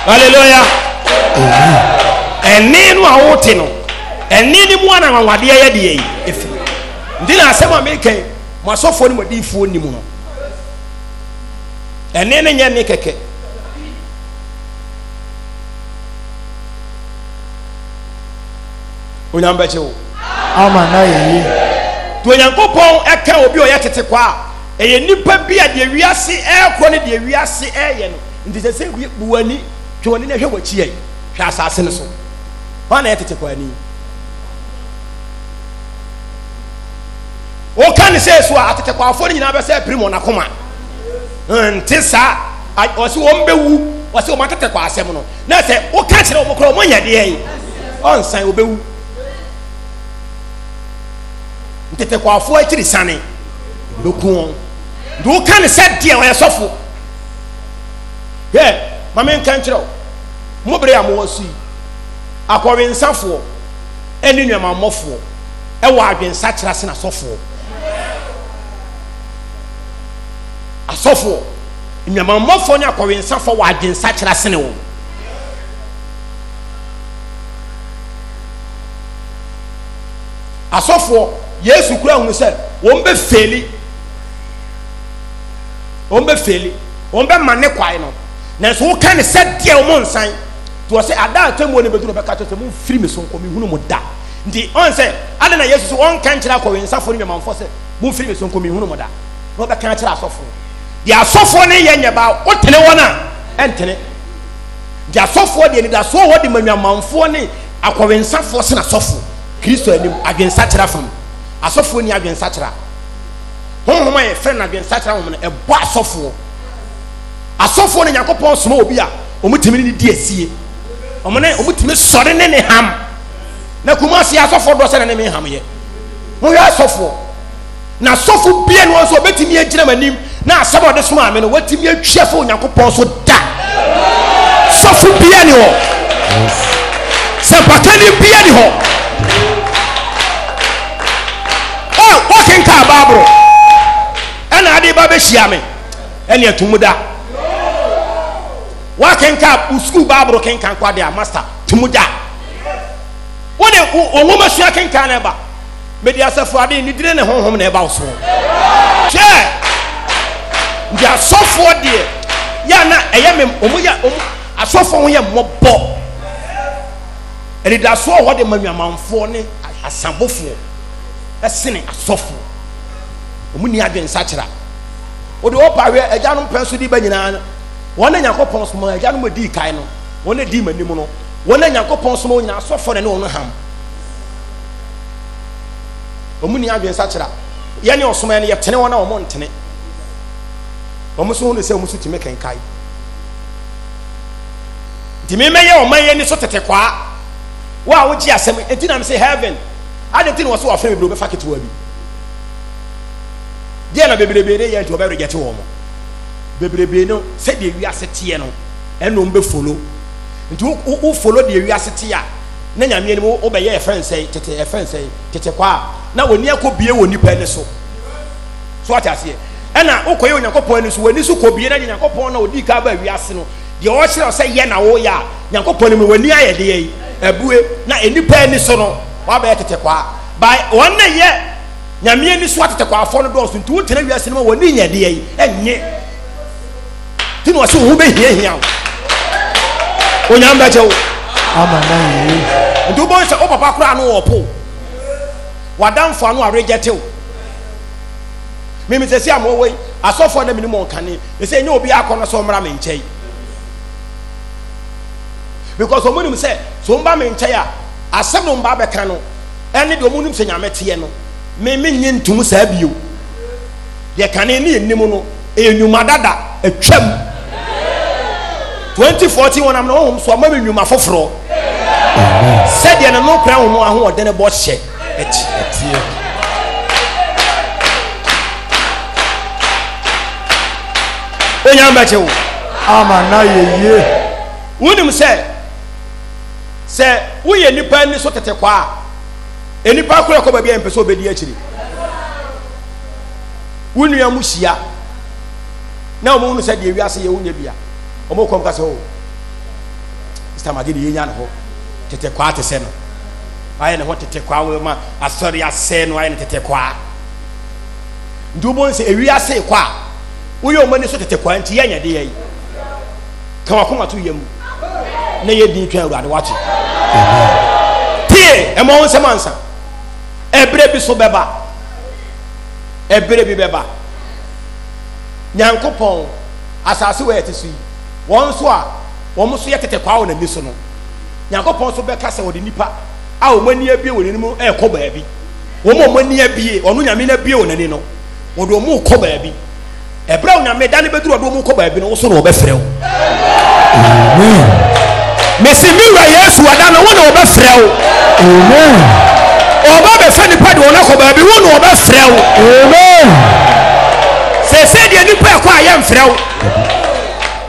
hallelujah ɛne no a wote no ɛne no mu ana anwanwadeɛ yɛ deɛ yi ɛfiri nti na asɛm a meka yi mo asɔfoɔ ne mo adiyifoɔ nim no ɛne no nyɛ ne kɛkɛ Onyame bɛkye wo. Ama na yɛ yie. Nti Onyankopɔn ɛka obi a ɔyɛ tete kwa a, ɛyɛ nipa bi a deɛ wiase ɛrekɔ ne deɛ wiase ɛreyɛ no. Nti sɛ sɛ bu w'ani, twe w'ani na hwɛ w'akyi yɛ, hwɛ asase no so. Hwan na ɛyɛ tete kwaani? Woka ne sɛ so a, atetekwafoɔ no nyinaa bɛsɛ apirim wɔn akoma. Nte saa, ɔse wɔn bɛwu, ɔse wɔn atetekwa asɛm no. Na sɛ woka kyerɛ wɔn koraa wɔn nyɛ deɛ yi, ɔnsan wɔbɛwu. Ntetekwafoɔ akyiri sane, bɛku wɔn. Nti woka ne sɛ deɛ ɔyɛ sɔfo. Hwɛ, ma menka nkyerɛ wo, mo bere a mowɔ so yi, akɔwensafoɔ ne nnwamammɔfoɔ wɔ adwensakyera sen asɔfoɔ. Asɔfoɔ, nnwamammɔfoɔ ne akɔwensafoɔ wɔ adwensakyera sene wɔn. Asɔfoɔ, Yesu kura hunu sɛ wɔn bɛ feli, wɔn bɛ feli, wɔn bɛ ma ne kwae no, nanso woka ne sɛ deɛ wɔn nsan. Nti ɔsɛ ada atemmuo no bɛduru ɔbɛka kyerɛ sɛ momfiri me so nkɔ, menhunu mo da. Nti ɔn sɛ adɛn na Yesu so ɔnka nkyerɛ akɔwensafoɔ ne nnwamanfoɔ sɛ momfiri me so nkɔ, menhunu mo da, na ɔbɛka akyerɛ asɔfoɔ. Deɛ asɔfoɔ no yɛ nyɛ baa, wotene wɔn a, ɛntene. Nti asɔfoɔ deɛ anidasoɔ wɔ de ma nnwamanfoɔ ne akɔwensafoɔ sene asɔfoɔ. Kristo anim, adwensakyera fam. Asɔfoɔ nni adwensakyera. Honhom a yɛfrɛ no adwensakyera honhom no, ɛbɔ asɔfoɔ. Asɔfoɔ no Nyankopɔn soma obi a wɔtumi ne no di asie. Wɔn ne wɔtumi sɔre ne ne ham. Na Kumasi asɔfoɔ dɔ sɛ na ne me ham yɛ. Mohwɛ asɔfoɔ. Na asɔfo bia no nso ɔbɛtumi agyina m'anim na asɛm a ɔde somaa me no watumi atwi afa Onyankopɔn so da. Sɔfo bia ni hɔ. Sɛmpakani bia ni hɔ. bɛhyia me ɛne ato mu da. Woakenka wo sukuu baaboro kenkan kɔ adeɛ a master to mu da. Wode wo nwoma sua kenkan na ɛba. Mede asafo ade ne dire ne honhom na ɛba wo soɔ. Hwɛ! Nti asɔfoɔ deɛ yɛ na ɛyɛ me wɔn yɛ wɔn asɔfoɔ ho yɛ mmɔbɔ. Anidasoɔ wɔ hɔ de ma nwamanfoɔ ne asabofoɔ ɛsene asɔfoɔ. Wɔn ni adwene nsakyera. Wode wɔpa hwɛ agyanom pɛn so de ba nyinaa no wɔn na Nyankopɔn soma agyanom a kan no wɔn na di m'anim no wɔn na Nyankopɔn soma wɔn nyinaa asɔfoɔ na ne wɔn ham. Wɔn ni adwene nsakyera. Yɛne ɔsoma yɛn yɛtene wɔn a wɔn ntene. Wɔn nso hunu sɛ wɔn nso tumi kenkan. Nti me mɛyɛ ɔman yi ani so tete kwaa. Wo a wogye asɛm nti na mese heaven. Ade nti na wɔso wɔafrɛ bebree wɔbɛfa ketewa bi. Deɛ na bebrebe ne yɛ nti wɔbɛ reject wɔn. Bebrebe no sɛdeɛ wiase teɛ no ɛna wɔn bɛ follow. Nti wo wo follow deɛ wiase teɛ a na nyame anim wobɛyɛ ɛfɛn sɛn tete ɛfɛn sɛn tete kwaa na wɔn ani akɔ bie wɔ nipa ani so. So ate aseɛ ɛna wokɔyɛ Onyankopɔn ani so w'ani so kɔ bie na deɛ Nyankopɔn na ɔdii kan ba wiase no Deɛ ɔkyerɛ wo sɛ yɛ na woyɛ a, Nyankopɔn anim no w'ani ayɛ deɛ yi, abue, na nnipa ani so no wabɛyɛ tetekwaa. By wɔn na yɛ Nyame ani so atetekwaafoɔ no dɔɔso nti wotena wiase no mu a w'ani nyɛ deɛ yi, ɛnye. Nti na ɔse wo ho bɛhiahia wo. Onyame bɛgye wo. Ama na yie. Nti wobɛhu sɛ wo papa koraa no wɔpo wo. W'adamfo ano aregyɛte wo. Mimi sɛ si a mowɔ yi, asɔfoɔ na menim wɔn kane. Ɛsɛ ɛnyɛ obi akɔ no sɛ ɔmmra me nkyɛn. Because wɔn nim sɛ sɛ wɔn ba me nkyɛn a, asɛm na wɔn ba bɛka no ɛne deɛ wɔn nim sɛ nyame teɛ no, me me nye ntum saa bio. Deɛ kane ne yɛ nim no, ɛyɛ nnwuma dada, atwam. 2014 wɔn am na wɔn so ama me nnwuma foforɔ. Sɛdeɛ ne no kura wɔn ahoɔden bɔ hyɛ. Ɛteɛ. Onyame bɛkyɛ wo. Ama na yɛ yie. Wonim sɛ sɛ woyɛ nipa ani so tete kwa a, nipa koro ɛkɔ baabi a mpɛ sɛ ɔbɛdi akyiri. Wo nua mu hyia na wɔn hunu sɛ deɛ wiase yɛ wonyɛ bia, wɔn kɔm ka sɛ o, oh, Mr. Magidi yɛnya ne hɔ tete kwa te sɛ no. Ayɛ ne ho tete kwa wɔ ma asɔre asɛe no ayɛ ne tete kwa. Nti wobɛhu sɛ ewiase kɔ a woyɛ wɔn ani so tete kwa nti yɛnyɛ de yɛyi. Ka wakoma to yam na yɛ din twɛn Awurade wakye. Tie ɛmɔ wo nsɛm ansa. Ɛberɛ bi so bɛba. Ɛberɛ bi bɛba. Nyankopɔn asase wɔ yɛte so yi wɔn nso a wɔn nso yɛ tete kwa wɔ n'ani so no Nyankopɔn nso bɛka sɛ ɔde nnipa a wɔn ani abue wɔn anim rekɔ baabi. Wɔn a wɔn ani abue, ɔno Nyame no abue wɔn ani no, wɔde wɔn rekɔ baabi. Ɛberɛ a Onyame da no bɛduru ɔde wɔn rekɔ baabi no, wo so na wɔbɛfrɛ wo. Amen. Mesi me wura Yesu ada no, wo na wɔbɛfrɛ wo. Amen. Ɔba bɛfɛ nipa de wɔn akɔ baabi, wo na wɔbɛfrɛ wo. Amen. Sɛsɛ deɛ nipa ɛkɔ a yɛmfrɛ wo.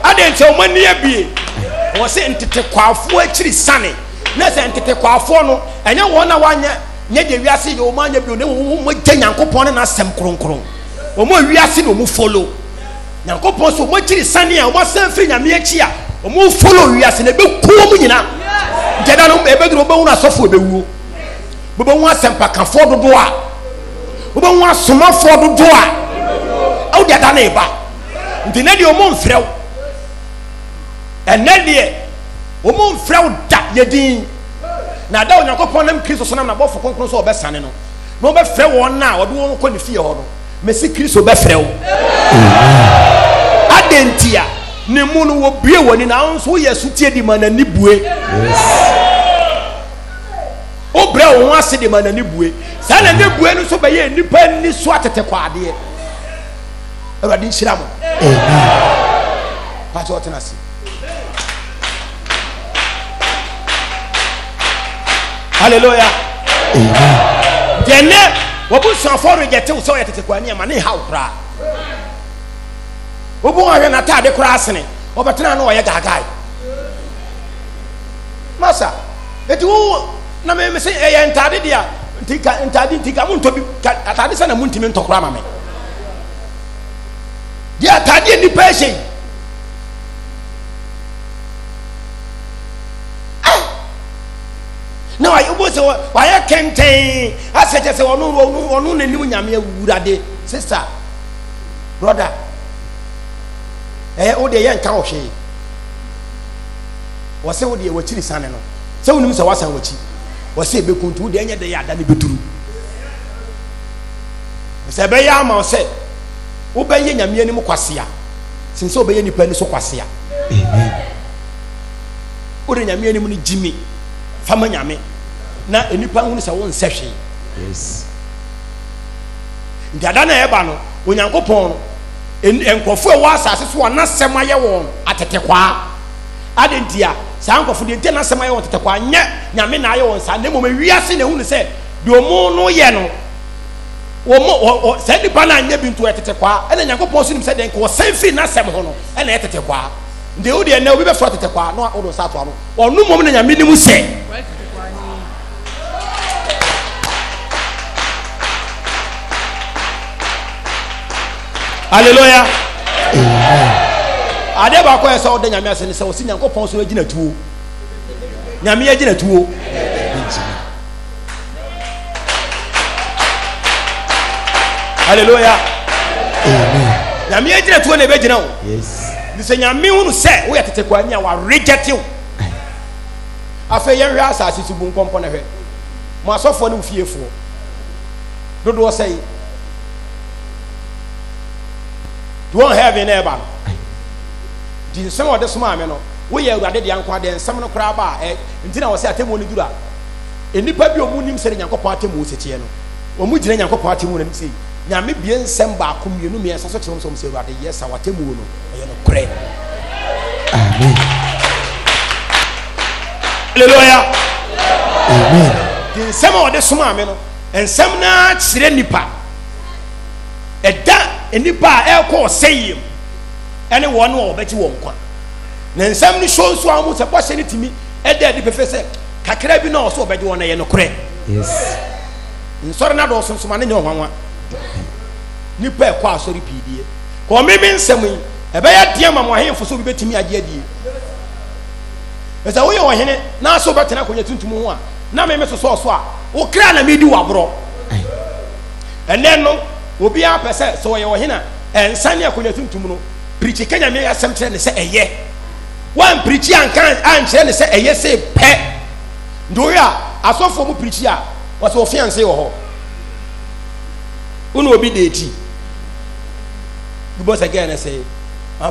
Adɛn nti wɔn ani abue? Wɔ se ntetekwaafoɔ akyiri sane. Na sɛ ntetekwaafoɔ no, ɛnyɛ wɔn a wɔanyɛ nyɛ deɛ wiase yɛ wɔn anyɛ bio, na mmom wɔn agya Nyankopɔn ne n'asɛm kronkron. Wɔn a wiase na wɔn follow. Nyankopɔn sɛ wɔn akyiri sane a wɔn asan firi Nyame akyi a wɔn follow wiase na ɛbɛku wɔn nyina. Nti ɛda no ɛbɛduru wɔbɛhunu asɔfoɔ ɛbɛwuo. Wobɛhu asɛmpakafoɔ dodoɔ a wobɛhu asomafoɔ dodoɔ a ɛwɔ deɛ da no ɛba. Nti nɛ deɛ ɔmo mfrɛ wo. Ɛnɛ deɛ ɔmo mfrɛ wo da yɛ din. Na da Onyankopɔn nam Kristo so nam n'abɔfo kronkron so ɔbɛsane no na ɔbɛfrɛ wɔn a ɔde wɔn kɔ ne fie hɔ no. Mesi Kristo bɛfrɛ wo. Adɛn ntia? Ne mu no wɔbue w'ani na wo nso woyɛ sotie de ma n'ani bue. Wobrɛ wo ho ase de ma n'ani bue. Saa n'ani bue no nso bɛyɛ nnipa ani so atetekwadeɛ. Awurade nhyira mo. Amen. Pakyɛ ɔtena ase. Hallelujah. Amen. Deɛ nɛ wɔbusuafoɔ rejɛte wo sɛ ɔyɛ tete kwani ama ne nha wo koraa. Wobu wɔn ahwɛ n'ataade koraa asene ɔbɛtena no ɔyɛ gaagae. Masa, eti wo na me me se ɛyɛ ntaade deɛ nti ka ntaade nti ka mo ntɔ bi ka ataade sɛ na mo ntumi ntɔ koraa ma me. Deɛ ataadeɛ nnipa ɛhyɛ yi. Ah! Na wayɛ wobɔ sɛ wayɛ kɛntɛn asɛ kyɛ sɛ ɔno ɔno ɔno n'anim nyame awurade sister brother ɛyɛ wo deɛ yɛnka wo hwee wɔsɛ wo deɛ wakyiri sane no sɛ wonim sɛ wasan wakyi wɔsɛ ɛbɛku nti wo deɛ ɛnyɛ dɛ yɛ ada ne bɛduru sɛ ɛbɛyɛ ama wo sɛ wobɛyɛ nyame anim kwasea sen sɛ wobɛyɛ nipa ani so kwasea. Amen. Wode nyame anim no gyimi fa ma nyame na nnipa nhunu sɛ wonsɛ hwee. Yes. Nti ada na ɛba no Onyankopɔn no nkurɔfoɔ a ɛwɔ asase so a n'asɛm ayɛ wɔn atetekwaa. Ade nti a saa nkurɔfoɔ deɛ nti a n'asɛm ayɛ wɔn atetekwaa nyɛ nyame na ayɛ wɔn saa na mmom ewiase na ehunu sɛ deɛ wɔn no yɛ no wɔn wɔ wɔ saa nipa no anyɛ bi nti ɔyɛ tete kwaa ɛna nyankopɔn nso nim sɛ deɛ nka ɔsan firi n'asɛm ho no ɛna ɛyɛ tete kwaa nti wo deɛ nɛ obi bɛfrɛ tete kwaa na wode nsa ato ano ɔno mmom na nyame nim sɛ hallelujah adeɛ baako yɛ sɛ ɔda nyame ase ne sɛ ɔsi nyankopɔn so agyina tuo nyame agyina tuo hallelujah amen nyame agyina tuo na ɛbɛgyina o yes ne sɛ nyame hunu sɛ woyɛ tete kwani a warejɛte wo afei yɛnhwɛ asase so bu nkɔmpɔ no hwɛ mo asɔfoɔ ne wo fiefoɔ dodoɔ sɛ yi wɔn heaven na ɛba no nti nsɛm a ɔde somaa me no woyɛ awurade deɛ nko adeɛ nsɛm no koraa ba a nti na wɔ sɛ atemmuo no duru a Nnipa bi a wɔnnim sɛdeɛ Nyankopɔn atemmuo si teɛ no, wɔgyina Nyankopɔn atemmuo no anim sei, Nyame bue nsɛm baako, mmienu, mmiɛnsa so kyerɛ wɔn sɛ wɔn sɛ, Awurade, yes, w'atemmuo no, ɛyɛ nokorɛ. Amen. Hallelujah. Amen. Nti nsɛm a ɔde somaa me no, nsɛm no ara kyerɛ nnipa. Ɛda nnipa a ɛrekɔ ɔsɛeɛ mu ɛne wɔn a wɔbɛgye wɔn nkwa. Na nsɛm no so nso a wɔn sɛ bɔhyɛ no tumi ɛda adi pefee sɛ kakra bi na ɔsɛ ɔbɛgye wɔn na ɛyɛ nokorɛ. Yes. Nsɔre no adɔɔso nso ma ne nyɛ ɔnwanwa. Nipa ɛkɔ asɔre pii deɛ. Kɔ meme nsɛm yi ɛbɛyɛ deɛ ma mo ahemfo sɛ obi bɛtumi agye adie. Ɛsɛ woyɛ ɔhene na sɛ wobɛtena akonnwa tuntum ho a na meme sosɔɔ so a wo kra na medi w'aborɔ. Ɛnɛ no obiara pɛ sɛ sɛ ɔyɛ ɔhene a ɛnsa ne akonnwa tuntum no pirikyi ka nyame asɛm kyerɛ ne sɛ ɛyɛ. Woampirikyi anka ankyerɛ no sɛ ɛyɛ sei pɛ. Nti wohwɛ a, asɔfoɔ mu pirikyi a, wɔsɛ wɔ fiancé wɔ hɔ. Wo ne obi deeti. Bibɔ sɛ gɛɛ no sɛ,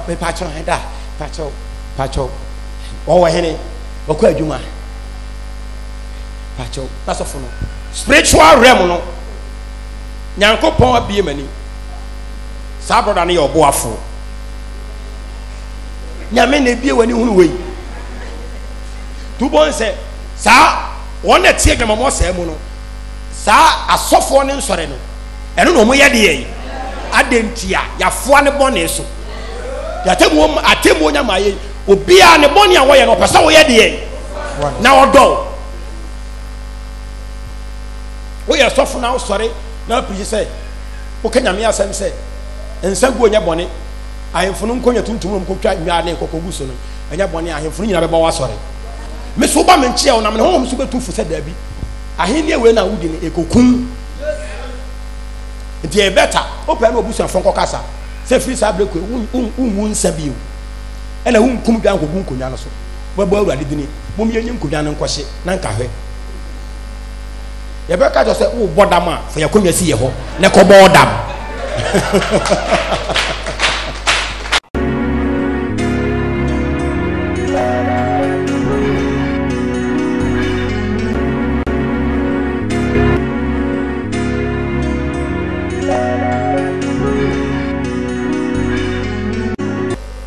mepakyɛw hɛda, pakyɛw, pakyɛw. Wɔwɔ hene, wɔkɔ adwuma. Pakyɛw, n'asɔfo no. Spiritual realm no, Nyankopɔn abie m'ani. Saa brɔda no yɛ ɔboafoɔ. Nyame na ebie w'ani hunu wei. To bɔ nsɛ saa wɔn na ɛte adwamammɔ saa mu no saa asɔfoɔ ne nsɔre no ɛno na wɔn yɛ deɛ yi adɛn nti a yafoa ne bɔne so yɛatemmuo atemmuo nya maa yɛ obiara ne bɔne a wɔyɛ no ɔpɛ sɛ wɔyɛ deɛ na ɔdɔ woyɛ sɔfo na wosɔre na apirikyi sɛ woka nyame asɛm sɛ nsa guo nyɛ bɔne Ahemfo no nkonnwa tuntum na wɔkɔtwa nnwaa ne nkɔkɔ gu so no, ɛnyɛ bɔne a ahemfo no nyinaa bɛbɔ wo asɔre. Me so woba me nkyɛn a, ɔnam ne honhom so bɛtu fo sɛ daabi, ahenni wei na wodi no, ɛkɔkum. Nti ɛyɛ bɛta, wopɛ ne w'abusuafoɔ nkɔkasa sɛ firi saa berɛ kɔ wonwu nsa bio, ɛna wonkum dwa nkɔgu nkonnwa no so. Wobɛbɔ Awurade dini, mom yɛnyi nkonnwa no nkɔhye na nka hwɛ. Yɛbɛka kyerɛ sɛ wobɔ dam a, fa yɛn akonnwa si yɛ hɔ na kɔbɔ dam.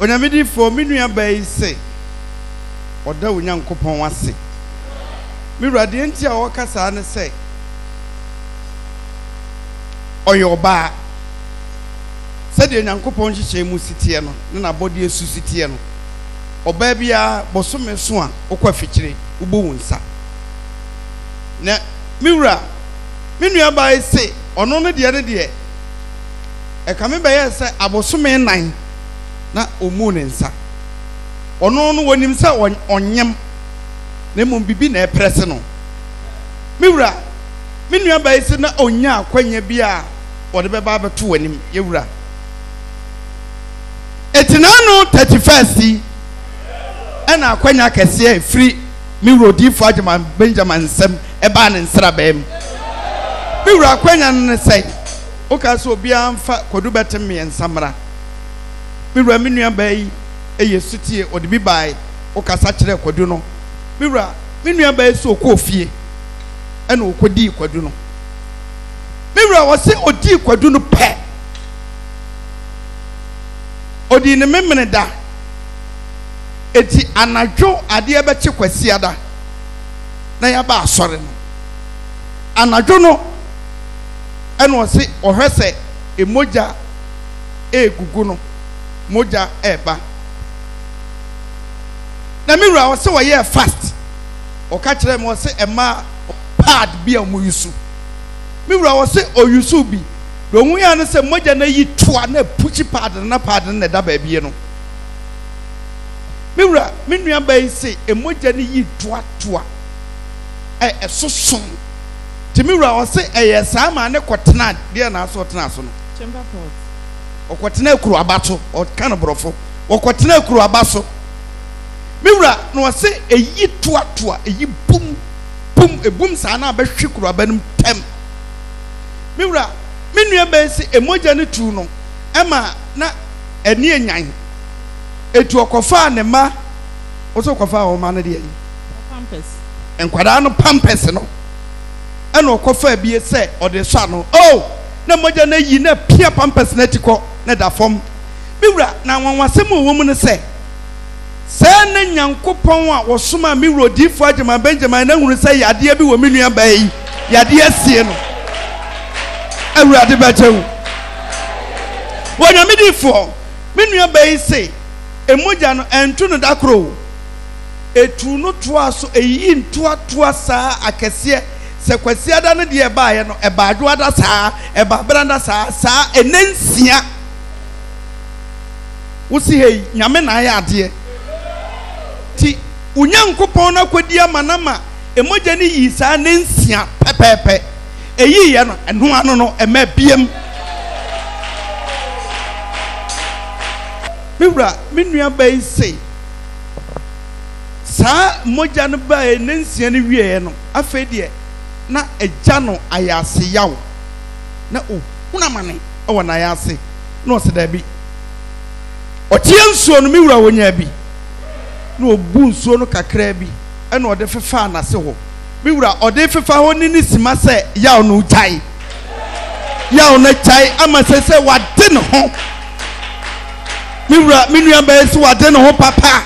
Onyame difoɔ, me nua baa yi se ɔda Onyankopɔn ase. Me wura, deɛ nti a ɔreka saa ne sɛ, ɔyɛ ɔbaa. Sɛdeɛ Nyankopɔn nhyehyɛe mu si teɛ no, ne n'abɔdeɛ su si teɛ no, ɔbaa biara, bosome so a wokɔ afikyire, wobɔ wo nsa. Na me wura, me nuabaa yi se ɔno ne deɛ ne deɛ, Ɛkame bɛyɛɛ sɛ abosome nnan na ɔmmuu ne nsa. Ɔno no, wɔnim sɛ ɔnyem, na mmom biribi na ɛreprɛse no. Me wura, me nuabaa yi se na ɔnnya akwanya bi a ɔde bɛba abɛto w'anim, yɛwura. Enti n'ano 31st yi ɛna akwanya kɛseɛ a ɛfiri me wura odiyifoɔ Agyeman Benjamin nsam ɛbaa ne nsrabaa mu. Me wura akwanya no ne sɛn? Wokaa sɛ obiara mfa kwadu bɛtem mmiɛnsa mmra. Me wura me nuabaa yi yɛ sutie ɔde bi bae wokasa kyerɛɛ kwadu no. Me wura me nuabaa yi sɛ ɔkɔɔ fie ɛna ɔkɔdii kwadu no. Me wura ɔse ɔdii kwadu no pɛ ɔdii ne Memeneda. Enti anadwo adeɛ bɛkye Kwasiada na yɛaba asɔre no. Anadwo no ɛna ɔse ɔhwɛ sɛ mogya ɛregugu no, mogya ɛreba. Na me wura ɔse ɔyɛɛ fast, ɔka kyerɛɛ me ɔse ɛmaa pad bi a wɔn yusu. Me wura ɔse ɔyusu bi, deɛ ɔhu yɛ ne sɛ mogya no ayi toa na apushi pad no na pad no na ɛda baabi no. Me wura, me nua baa yi se mogya no yi toa toa ɛ ɛsoso. Nti me wura ɔse ɛyɛɛ saa maa ne kɔtena deɛ na asɛ ɔtena so no. Chamber pot. Ɔkɔtena akuruaba so, ɔka no borɔfo. Ɔkɔtena akuruaba so. Me wura na ɔse eyi toatoa, eyi bum bum, ebum saa na abɛhwe kuruaba no mu tɛm. Me wura, me nua bɛn se emogya no tuu no ɛma na ɛne enyan. Eti ɔkɔfaa ne mma, ɔse ɔkɔfaa wɔn mma no deɛ yi? Pampers. Nkwadaa no pampers no ɛna ɔkɔfaa bie sɛ ɔde sɔ ano. Oh! Na mogya no ayi na apia pampers no ati kɔ na ɛda fam. Me wura, na anwanwasɛm a ɔwɔ mu ne sɛ, sɛɛ na Nyankopɔn a ɔsomaa me wura Odiyifoɔ Agyeman Benjamin no ahunu sɛ yadeɛ bi wɔ me nua baa yi, yadeɛ asie no. Awurade bɛgye wo. Wɔ Nyame difoɔ, me nua baa yi se, mogya no ɛnto no da koro o. Etuu no toaa so, eyiyii ntoatoa saa akɛseɛ, sɛ Kwasiada no deɛ ɛbaeɛ no, ɛbaa Dwoada saa, ɛbaa Beranda saa, saa ɛnɛ nsia. Wo se hei, Nyame na ayɛ adeɛ. Nti wo Nyankopɔn no akɔdi ama no ama mogya no yii saa nɛ nsia pɛpɛɛpɛ. Ɛyiiɛ no, ɛno ano no, ɛmɛ biam. Me wura, me nua ba yi se, Saa mogya no baeɛ nnansia no wieeɛ no, afei deɛ na agya no ayaase yaw. Na ɔhunu amane wɔ n'ayaase. Na ɔse daabi. Ɔteɛ nsuo no, me wura ɔnyaa bi. Na ɔbu nsuo no kakraa bi na ɔde fefaa n'ase hɔ. Me wura, ɔde fefa hɔ ne ne sima sɛ yaw no gyae. Yaw no agyae ama sɛ sɛ wade ne ho. Me wura, me nua bɛyɛ sɛ wade ne ho papa.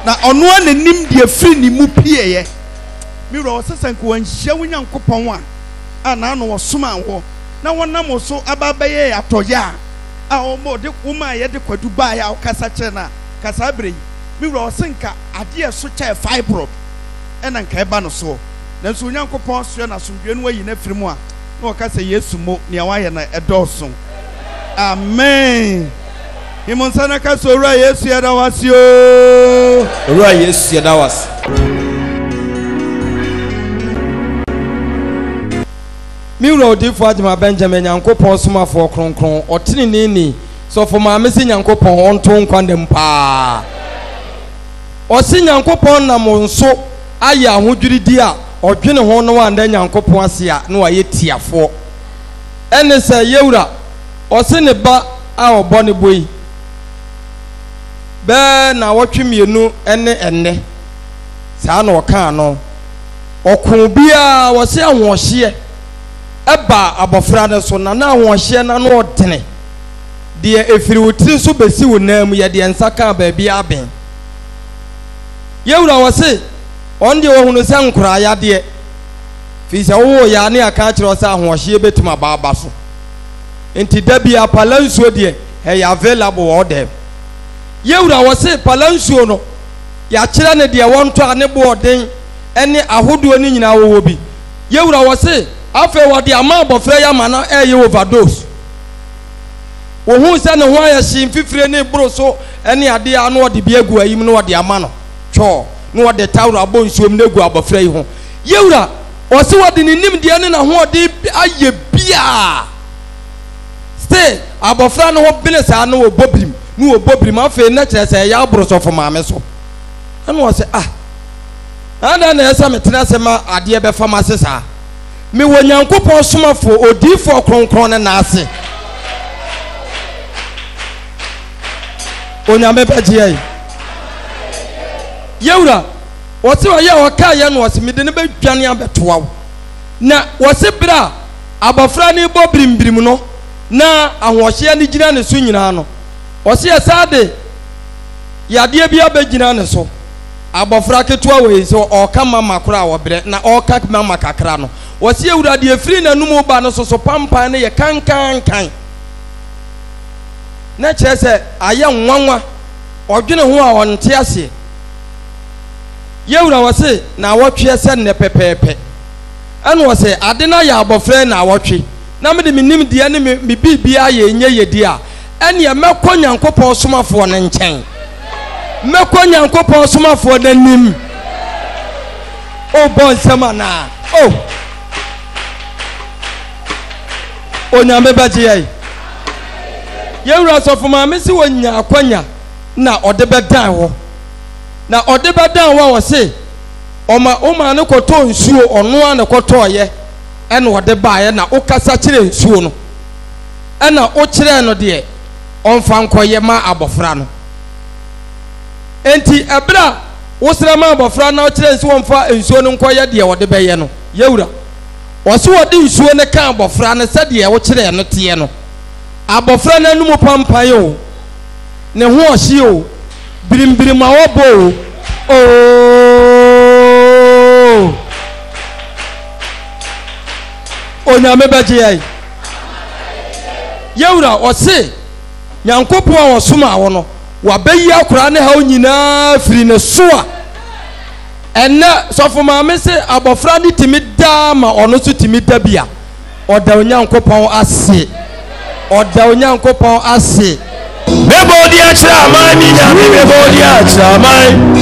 Na ɔno ara na nim deɛ firi ne mu pieeɛ. Me wura, ɔsɛ sɛ nka wanhyia wo Nyankopɔn a, a n'ano ɔsomaa woɔ, na wɔnam wo so aba abɛyɛɛ atɔyɛ a, a ɔde wo maa yɛde kwadu baeɛ a wokasa kyerɛ no a, nka saa berɛ yi, me wura, ɔse nka adeɛ a ɛso kyɛɛ fibroid na nka ɛba no soɔ. Nanso Onyankopɔn asoɛ no asomdwoeɛ no wayi no afiri mu a, na ɔka sɛ, Yesu mo, nea wayɛ no ɛdɔɔso. Amen. Yi mo nsa na ka sɛ, Owura Yesu yɛda wo ase oo. Owura Yesu yɛda wo ase. Me wura Odiyifoɔ Agyemang Benjamin Nyankopɔn somafoɔ kronkron ɔteneneeni sɔfo maame se Nyankopɔn ɔnto wo nkwa nna mu paa ɔse Nyankopɔn nam wo nso ayɛ ahodwiridi a ɔdwene ho na wanda Nyankopɔn ase a na wayɛ tiafoɔ ɛne sɛ yɛwura ɔse ne ba a ɔbɔ ne bo yi bɛɛ naawɔtwe mmienu ne ɛnnɛ saa na ɔkaa no ɔko biara wɔse ahoɔhyeɛ ɛbaa abɔfra no so na na ahoɔhyeɛ no ano ɔdene deɛ ɛfiri wo tiri so bɛsi wo nan mu yɛdeɛ nsa kaa baabi aben yɛwura wɔse ɔn deɛ wɔhunu sɛ nkoraa yadeɛ firi sɛ wowoo yɛ a ne aka akyerɛ wo sɛ ahoɔhyeɛ bɛtumi aba aba so nti da bia pala nsuo deɛ ɛyɛ available wɔ wo dɛm yɛwura wɔse pala nsuo no yɛakyerɛ no deɛ wɔntɔ a ne boɔden ne ahodoɔ no nyinaa wɔwɔ bi yɛwura wɔse afei wɔde ama abɔfra yi ama no ɛyɛ overdose. Wɔhuu sɛ ne ho ayɛ hye, mfifire ne boro so ne adeɛ a, na wɔde bi agu ayi mu na wɔde ama no twɔɔ, na wɔde taworo abɔ nsuom na agu abɔfra yi ho. Yɛwura, ɔse wɔde ne nimdeɛ ne n'ahoɔden ayɛ biaa. Still, abɔfra no ho bene saa na wɔbɔ birim, na wɔbɔ birim, afei na kyerɛ sɛ ɛyɛ aboro sɔfo maame so. Ɛna ɔse, ah, na adɛn na ɛsɛ sɛ metena ase ma adeɛ bɛfa m'ase saa? Mewɔ Nyankopɔn somafoɔ, odiyifoɔ kronkron no nan ase. Onyame bɛgye yɛn. Yɛwura, wɔse ɔyɛ a ɔkaa yɛ no ɔse mede no bɛdwane abɛtoa wo. Na wɔse berɛ a abɔfra no rebɔ birimbirim no na ahoɔhyeɛ no gyina ne so nyinaa no, ɔse ɛsan de yadeɛ bi abɛgyina ne so. Abɔfra ketewa wei sɛ ɔɔka mama koraa a ɔbrɛ na ɔɔka mama kakra no ɔse awura deɛ ɛfiri n'anum ba no soso pampan no yɛ kankankan na kyerɛ sɛ ayɛ nwanwa ɔdwene ho a ɔnte aseɛ yɛwura ɔse naawɔtweɛ sɛ nnɛ pɛpɛɛpɛ ɛna ɔse ade no ayɛ abɔfra yi naawɔtwe na mede me nimdeɛ ne me biribiara yɛ ɛnyɛ yɛdi a ɛneɛ mɛkɔ Nyankopɔn somafoɔ no nkyɛn. Mɛkɔ Nyankopɔn somafoɔ no anim. O bɔ nsɛm anaa? O Onyame bɛgye yɛn. Yɛn wura sɔfo maame se wɔnya akwanya na ɔde bɛdan hɔ. Na ɔde bɛdan hɔ a ɔse ɔma wo maa no kɔtɔɔ nsuo, ɔno ara na ɛkɔtɔɔyɛ ɛna ɔde baeɛ na wokasa kyerɛ nsuo no. Ɛna wokyerɛɛ no deɛ ɔmfa nkɔyɛ ma abɔfra no. Enti ɛberɛ a wosrɛ ma abɔfra no na wokyerɛ no sɛ ɔmfa nsuo no nkɔyɛ deɛ ɔde bɛyɛ no, yɛwura, ɔse ɔde nsuo no ka abɔfra no sɛdeɛ wokyerɛɛ no teɛ no, abɔfra no anum pampan o, ne ho ɔhye o, birimbirim a ɔbɔ o, ooo. Onyame bɛgye yɛn. Yɛwura, ɔse, Nyankopɔn a ɔsomaa wo no, wabeyi akoraa ne haw nyinaa firi ne so a, ɛnnɛ, sɔfo maame se abɔfra no tumi da ma ɔno nso tumi da bi a, ɔda Onyankopɔn ase. Ɔda Onyankopɔn ase. Mɛbɔ wo din akyerɛ aman, me Nyame, mɛbɔ wo din akyerɛ aman.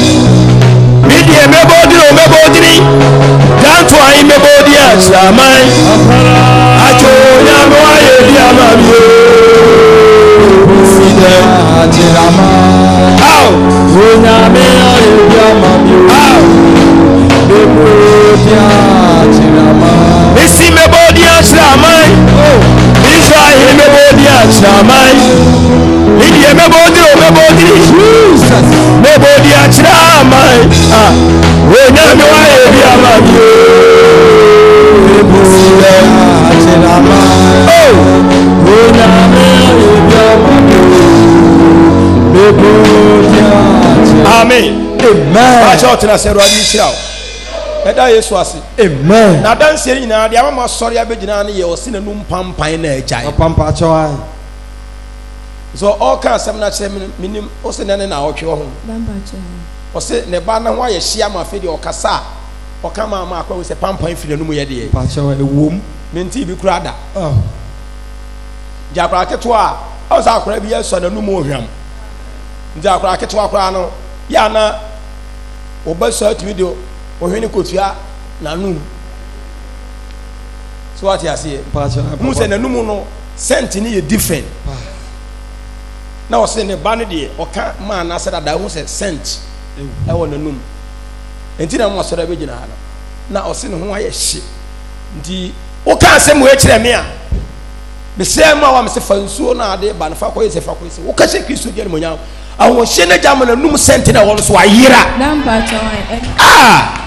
Me deɛ mɛbɔ wo din o, mɛbɔ wo din. Danto ayi mɛbɔ wo din akyerɛ aman. Atwo Nyame wayɛ bi ama mi o. Si dɛ akyerɛ aman. Aw. Onyame ayɛ bi ama mi o. Aw. Mɛbɔ wo din akyerɛ aman. Mesi mɛbɔ wo din akyerɛ aman. Oh. Israel hene mɛbɔ wo din akyerɛ aman. Me deɛ mɛbɔ wo din o mɛbɔ wo din. Jesus. Mɛbɔ wo din akyerɛ aman. Ah, Onyame wayɛ bi ama mi o. Mɛbɔ wo din akyerɛ aman. Oh. Onyame ayɛ bi ama mi o. Mɛbɔ wo din akyerɛ. Amen. Amen. Baakyɛ ɔtena sɛ Awurade nhyira wo. Ɛda Yesu ase. Amen. Na adanseɛ no nyinaa deɛ ama mo asɔre abɛgyina no yɛ ɔse n'anum pampan na agyae. Papa mpakyɛw ae. So ɔka asɛm no akyerɛ me menim ɔse nɛ ne na ɔtwe wɔ ho. Ɔse ne ba no ho ayɛ hye ama afei deɛ ɔkasa a ɔka ma ama akɔ sɛ pampan firi n'anum yɛ deɛ. Mpakyɛw ɛwom. Mente bi koraa da. Oh. Nti akwadaa ketewa a ɔsɛ akwadaa bi asɔ n'anum ohwam. Nti akwadaa ketewa koraa no yɛ ana ɔbɛsɔ atumi de Ohwene kotua n'anom. So wate aseɛ? Mu sɛ n'anum no sɛnti no yɛ different. Na ɔsɛ ne ba no deɛ ɔka maa n'asɛ dada ho sɛ sɛnt ɛwɔ n'anum. Nti na mo asɔre abɛgyina ha no. Na ɔsɛ ne ho ayɛ hye. Nti woka asɛm wei kyerɛ me a mesrɛ mu a wa mesɛ fa nsuo no ade ba no fa kɔyɛ sɛ fa kɔyɛ sɛ woka hyɛ Kristo deɛ no monyam Ahoɔhyɛ no agya ama n'anum sɛnte na ɛwɔ no so ayera. Na mpakyɛw an ɛ. Ah!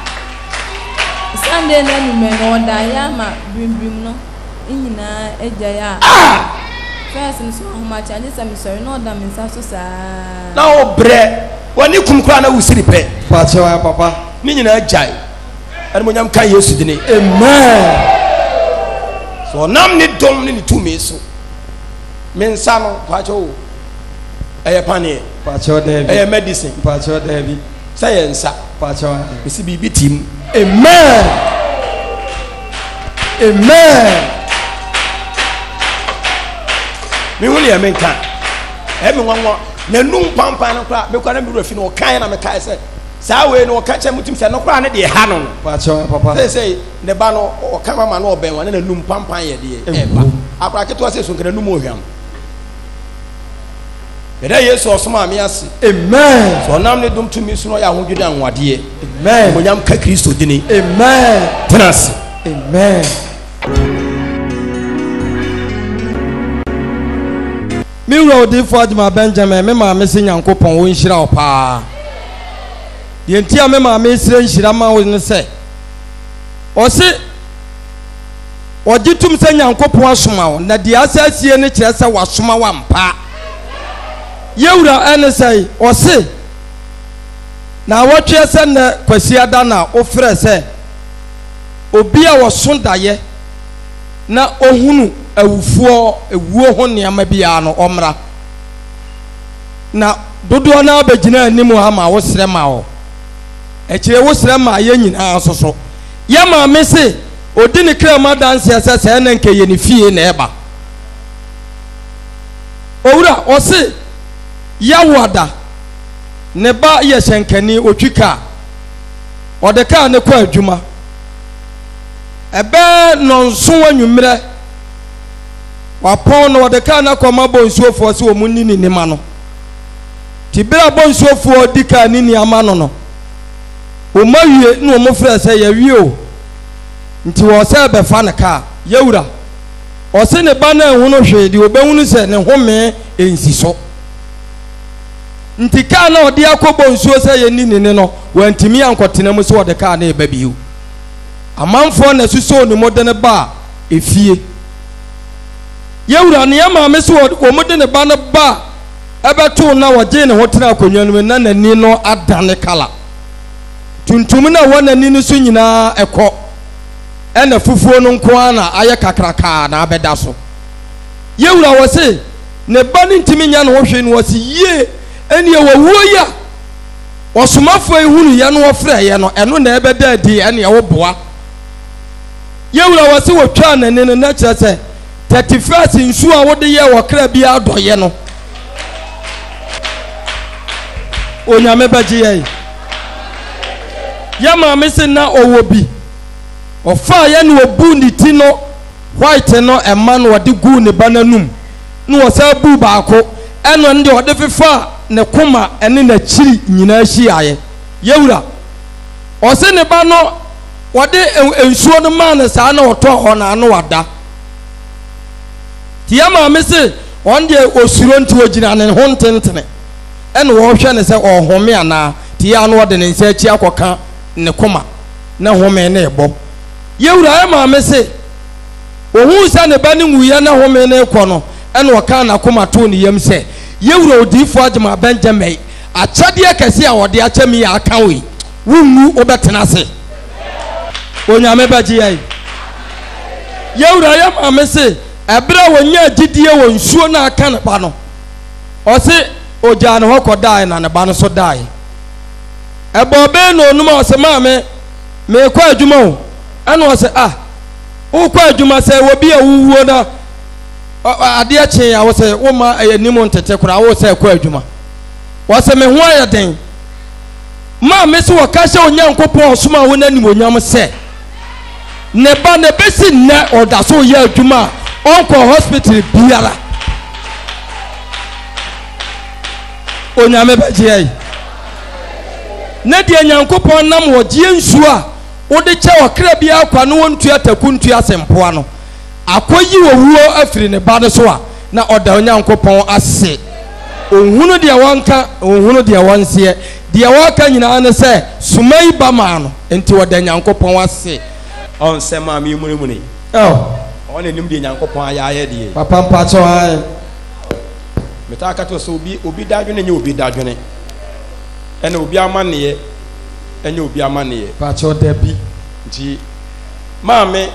Sunday no anwummerɛ no ɔdaeɛ ama birimbirim no nyinaa agyae a. Ah! First no so ahomakye agye sɛ mesɔre na ɔda me nsa so saa. Na ɔbrɛ w'ani kum koraa na wosiri pɛ. Mpakyɛw an papa. Ne nyinaa gyae. Animonyam ka Yesu dini. Amen. So ɔnam ne dɔm ne ne tumi so. Me nsa no mpakyɛw o. Ɛyɛ paneɛ. Mpakyɛw daabi. Ɛyɛ medicine. Mpakyɛw daabi. Sɛ yɛ nsa. Mpakyɛw ahe. Mesi biribi ti mu. Amen. Amen. Mehu deɛ menka. Ɛyɛ me nwanwa. N'anum pampan no koraa, me koraa na me werɛ fi no, ɔkaeɛ na mekae sɛ, saa wei no ɔka kyerɛ me tim sɛ no koraa ne deɛ ɛha no no. Pakyɛ papa. Sɛ sɛ ne ba no ɔka mama no ɔbɛn wa ne n'anum pampan yɛ deɛ ɛba. Akora ketewa sɛ so nka n'anum ohwam. Yɛda Yesu ɔsomaa me ase. Amen. Sɛ ɔnam ne dom tumi so na ɔyɛ ahodwiri anwanwadeɛ. Amen. Animuonyam ka Kristo dini. Amen. Tena ase. Amen. Me wura odiyifoɔ Agyemang Benjamin, me maame se Nyankopɔn ɔnhyira wo paa. Deɛ nti a me maame resrɛ nhyira ma wo ne sɛ, ɔse ɔgye tom sɛ Nyankopɔn asoma wo, na deɛ asa asie no kyerɛ sɛ wasoma wo ampa. Yɛwura ɛne sɛe, ɔse naawɔtweɛ sɛ nnɛ Kwasiada na wofrɛ sɛ obi a ɔso daeɛ na ɔhunu awufoɔ wuo ho nneɛma biara no, ɔmmra. Na dodoɔ no ara bɛgyinaa anim ha ma wosrɛ maa wɔn. Akyire wosrɛ maa yɛn nyinaa nso so. Yɛn maame se ɔdi ne kra mu adanseɛ sɛ sɛɛ na nka ɛyɛ ne fie na ɛba. Owura, ɔse Yawoada, ne ba yɛ hyɛnkani, ɔtwi kaa. Ɔde kaa no kɔ adwuma. Ɛbɛyɛ nnɔnson anwummerɛ, wapɔn na ɔde kaa no akɔma Bonsuofoɔ sɛ wɔn nni ne nima no. Nti berɛ a Bonsuofoɔ di kaa ne ni ama no no, wɔn awie na wɔn frɛ sɛ yɛawie o, nti wɔ sɛ bɛfa ne kaa. Yɛwura, ɔse ne ba no anhunu hwee, deɛ ɔbɛhunu sɛ ne home nsi so. Nti kaa no a ɔde akɔ Bonsuo sɛ yɛnni ne ne no, wantumi ankɔtena mu sɛ ɔde kaa no reba bio. Amanfoɔ na ɛsosɔɔ ne mu de no baa efie. Yɛn wura ne yɛn maame so wɔn de ne ba no ba ɛbɛtoo no a ɔgyee ne ho tenaa akonnwa no mu na n'ani no adane kala. Tuntum no a ɛwɔ n'ani no so nyinaa ɛkɔ ɛna fufuo no nko ara na ayɛ kakrakaa na abɛda so. Yɛn wura wɔ se ne ba no ntumi nyɛ ne ho hwee na ɔse yie ɛneɛ wawuo yi a Ɔsomafoɔ yi hunuiɛ no ɔfrɛeɛ no, ɛno na ɛbɛda adi, ɛneɛ woboa. Yɛn Wura wɔ se wɔtwaa n'ani no, na kyerɛ sɛ 31st nsuo a wode yɛɛ ɔkra biara adɔeɛ no, Onyame bɛgye yɛn. Yɛn maame se na ɔwɔ bi, ɔfaa yɛ na ɔbuu ne ti no white no ɛma no ɔde guu ne ba no anum. na ɔsan buu baako, ɛna ɔno deɛ ɔde fefaa ne koma ne n'akyiri nyinaa hyiaeɛ. Yɛwura, ɔse ne ba no wɔde nsuo no maa no saa na ɔtɔɔ hɔ na ano ada. Nti yɛ maame se ɔno deɛ ɔsuro nti ɔgyina ne ho ntentene ɛna ɔrehwɛ no sɛ ɔrehome anaa, nti yɛ ano ɔde ne nsa akyi akɔka ne koma na home no rebɔ. Yɛwura, yɛ maame se. Ohuu sɛ ne ba no nwuiɛ na home no rekɔ no, ɛnna ɔkaa n'akoma too ne yam sɛ, Yɛn wura Odiyifoɔ Agyemang Benjamin akyɛdeɛ kɛseɛ a ɔde akyɛ me yi a aka wo yi, wonwu, wobɛtena ase. Onyame bɛgye yɛn. Yɛn wura yɛn maame se, ɛberɛ a ɔnyaa gyidie wɔ nsuo no a aka ne ba no, ɔse ɔgyaa ne hɔ kɔdaeɛ na ne ba no nso daeɛ. Ɛbɔɔ bɛyɛ nnɔnnum a ɔse, Maame, merekɔ adwuma o. Ɛnna ɔse, Ah! Wokɔ adwuma sɛ obi a wowuo na adeɛ kyee a wosɛ woma anim ntete koraa wo sɛ kɔ adwuma. Wɔsɛ me ho ayɛ den. Maa me sɛ wɔka hyɛ Onyankopɔn ɔsoma wo no animuonyam sɛ ne ba na ɛbɛsi nnɛ ɔda so yɛ adwuma a ɔnkɔ hospital biara. Onyame bɛgye yɛn. Ne deɛ Nyankopɔn nam ɔgyeɛ nsuo a wode kyɛ ɔkra biara kwa na ɔntua taku ntua asɛmpoa no, akɔyi owuo afiri ne ba no so a, na ɔda Onyankopɔn ase. Ɔnhunu deɛ ɔnka, ɔnhunu deɛ ɔnseɛ. Deɛ ɔreka nyinaa ne sɛ, soma yi ba maa no, enti ɔda Nyankopɔn ase. Ɔnsɛ maame yi munimuni. Oh. Ɔno na nim deɛ Nyankopɔn ayɛ ayɛ deɛ. Papa mpakyɛw ae. Metaa ka kyerɛ sɛ obi obi dadwene nyɛ obi dadwene. Ɛna obi amanneɛ ɛnyɛ obi amanneɛ. Pakyɛw dabi. Nti maame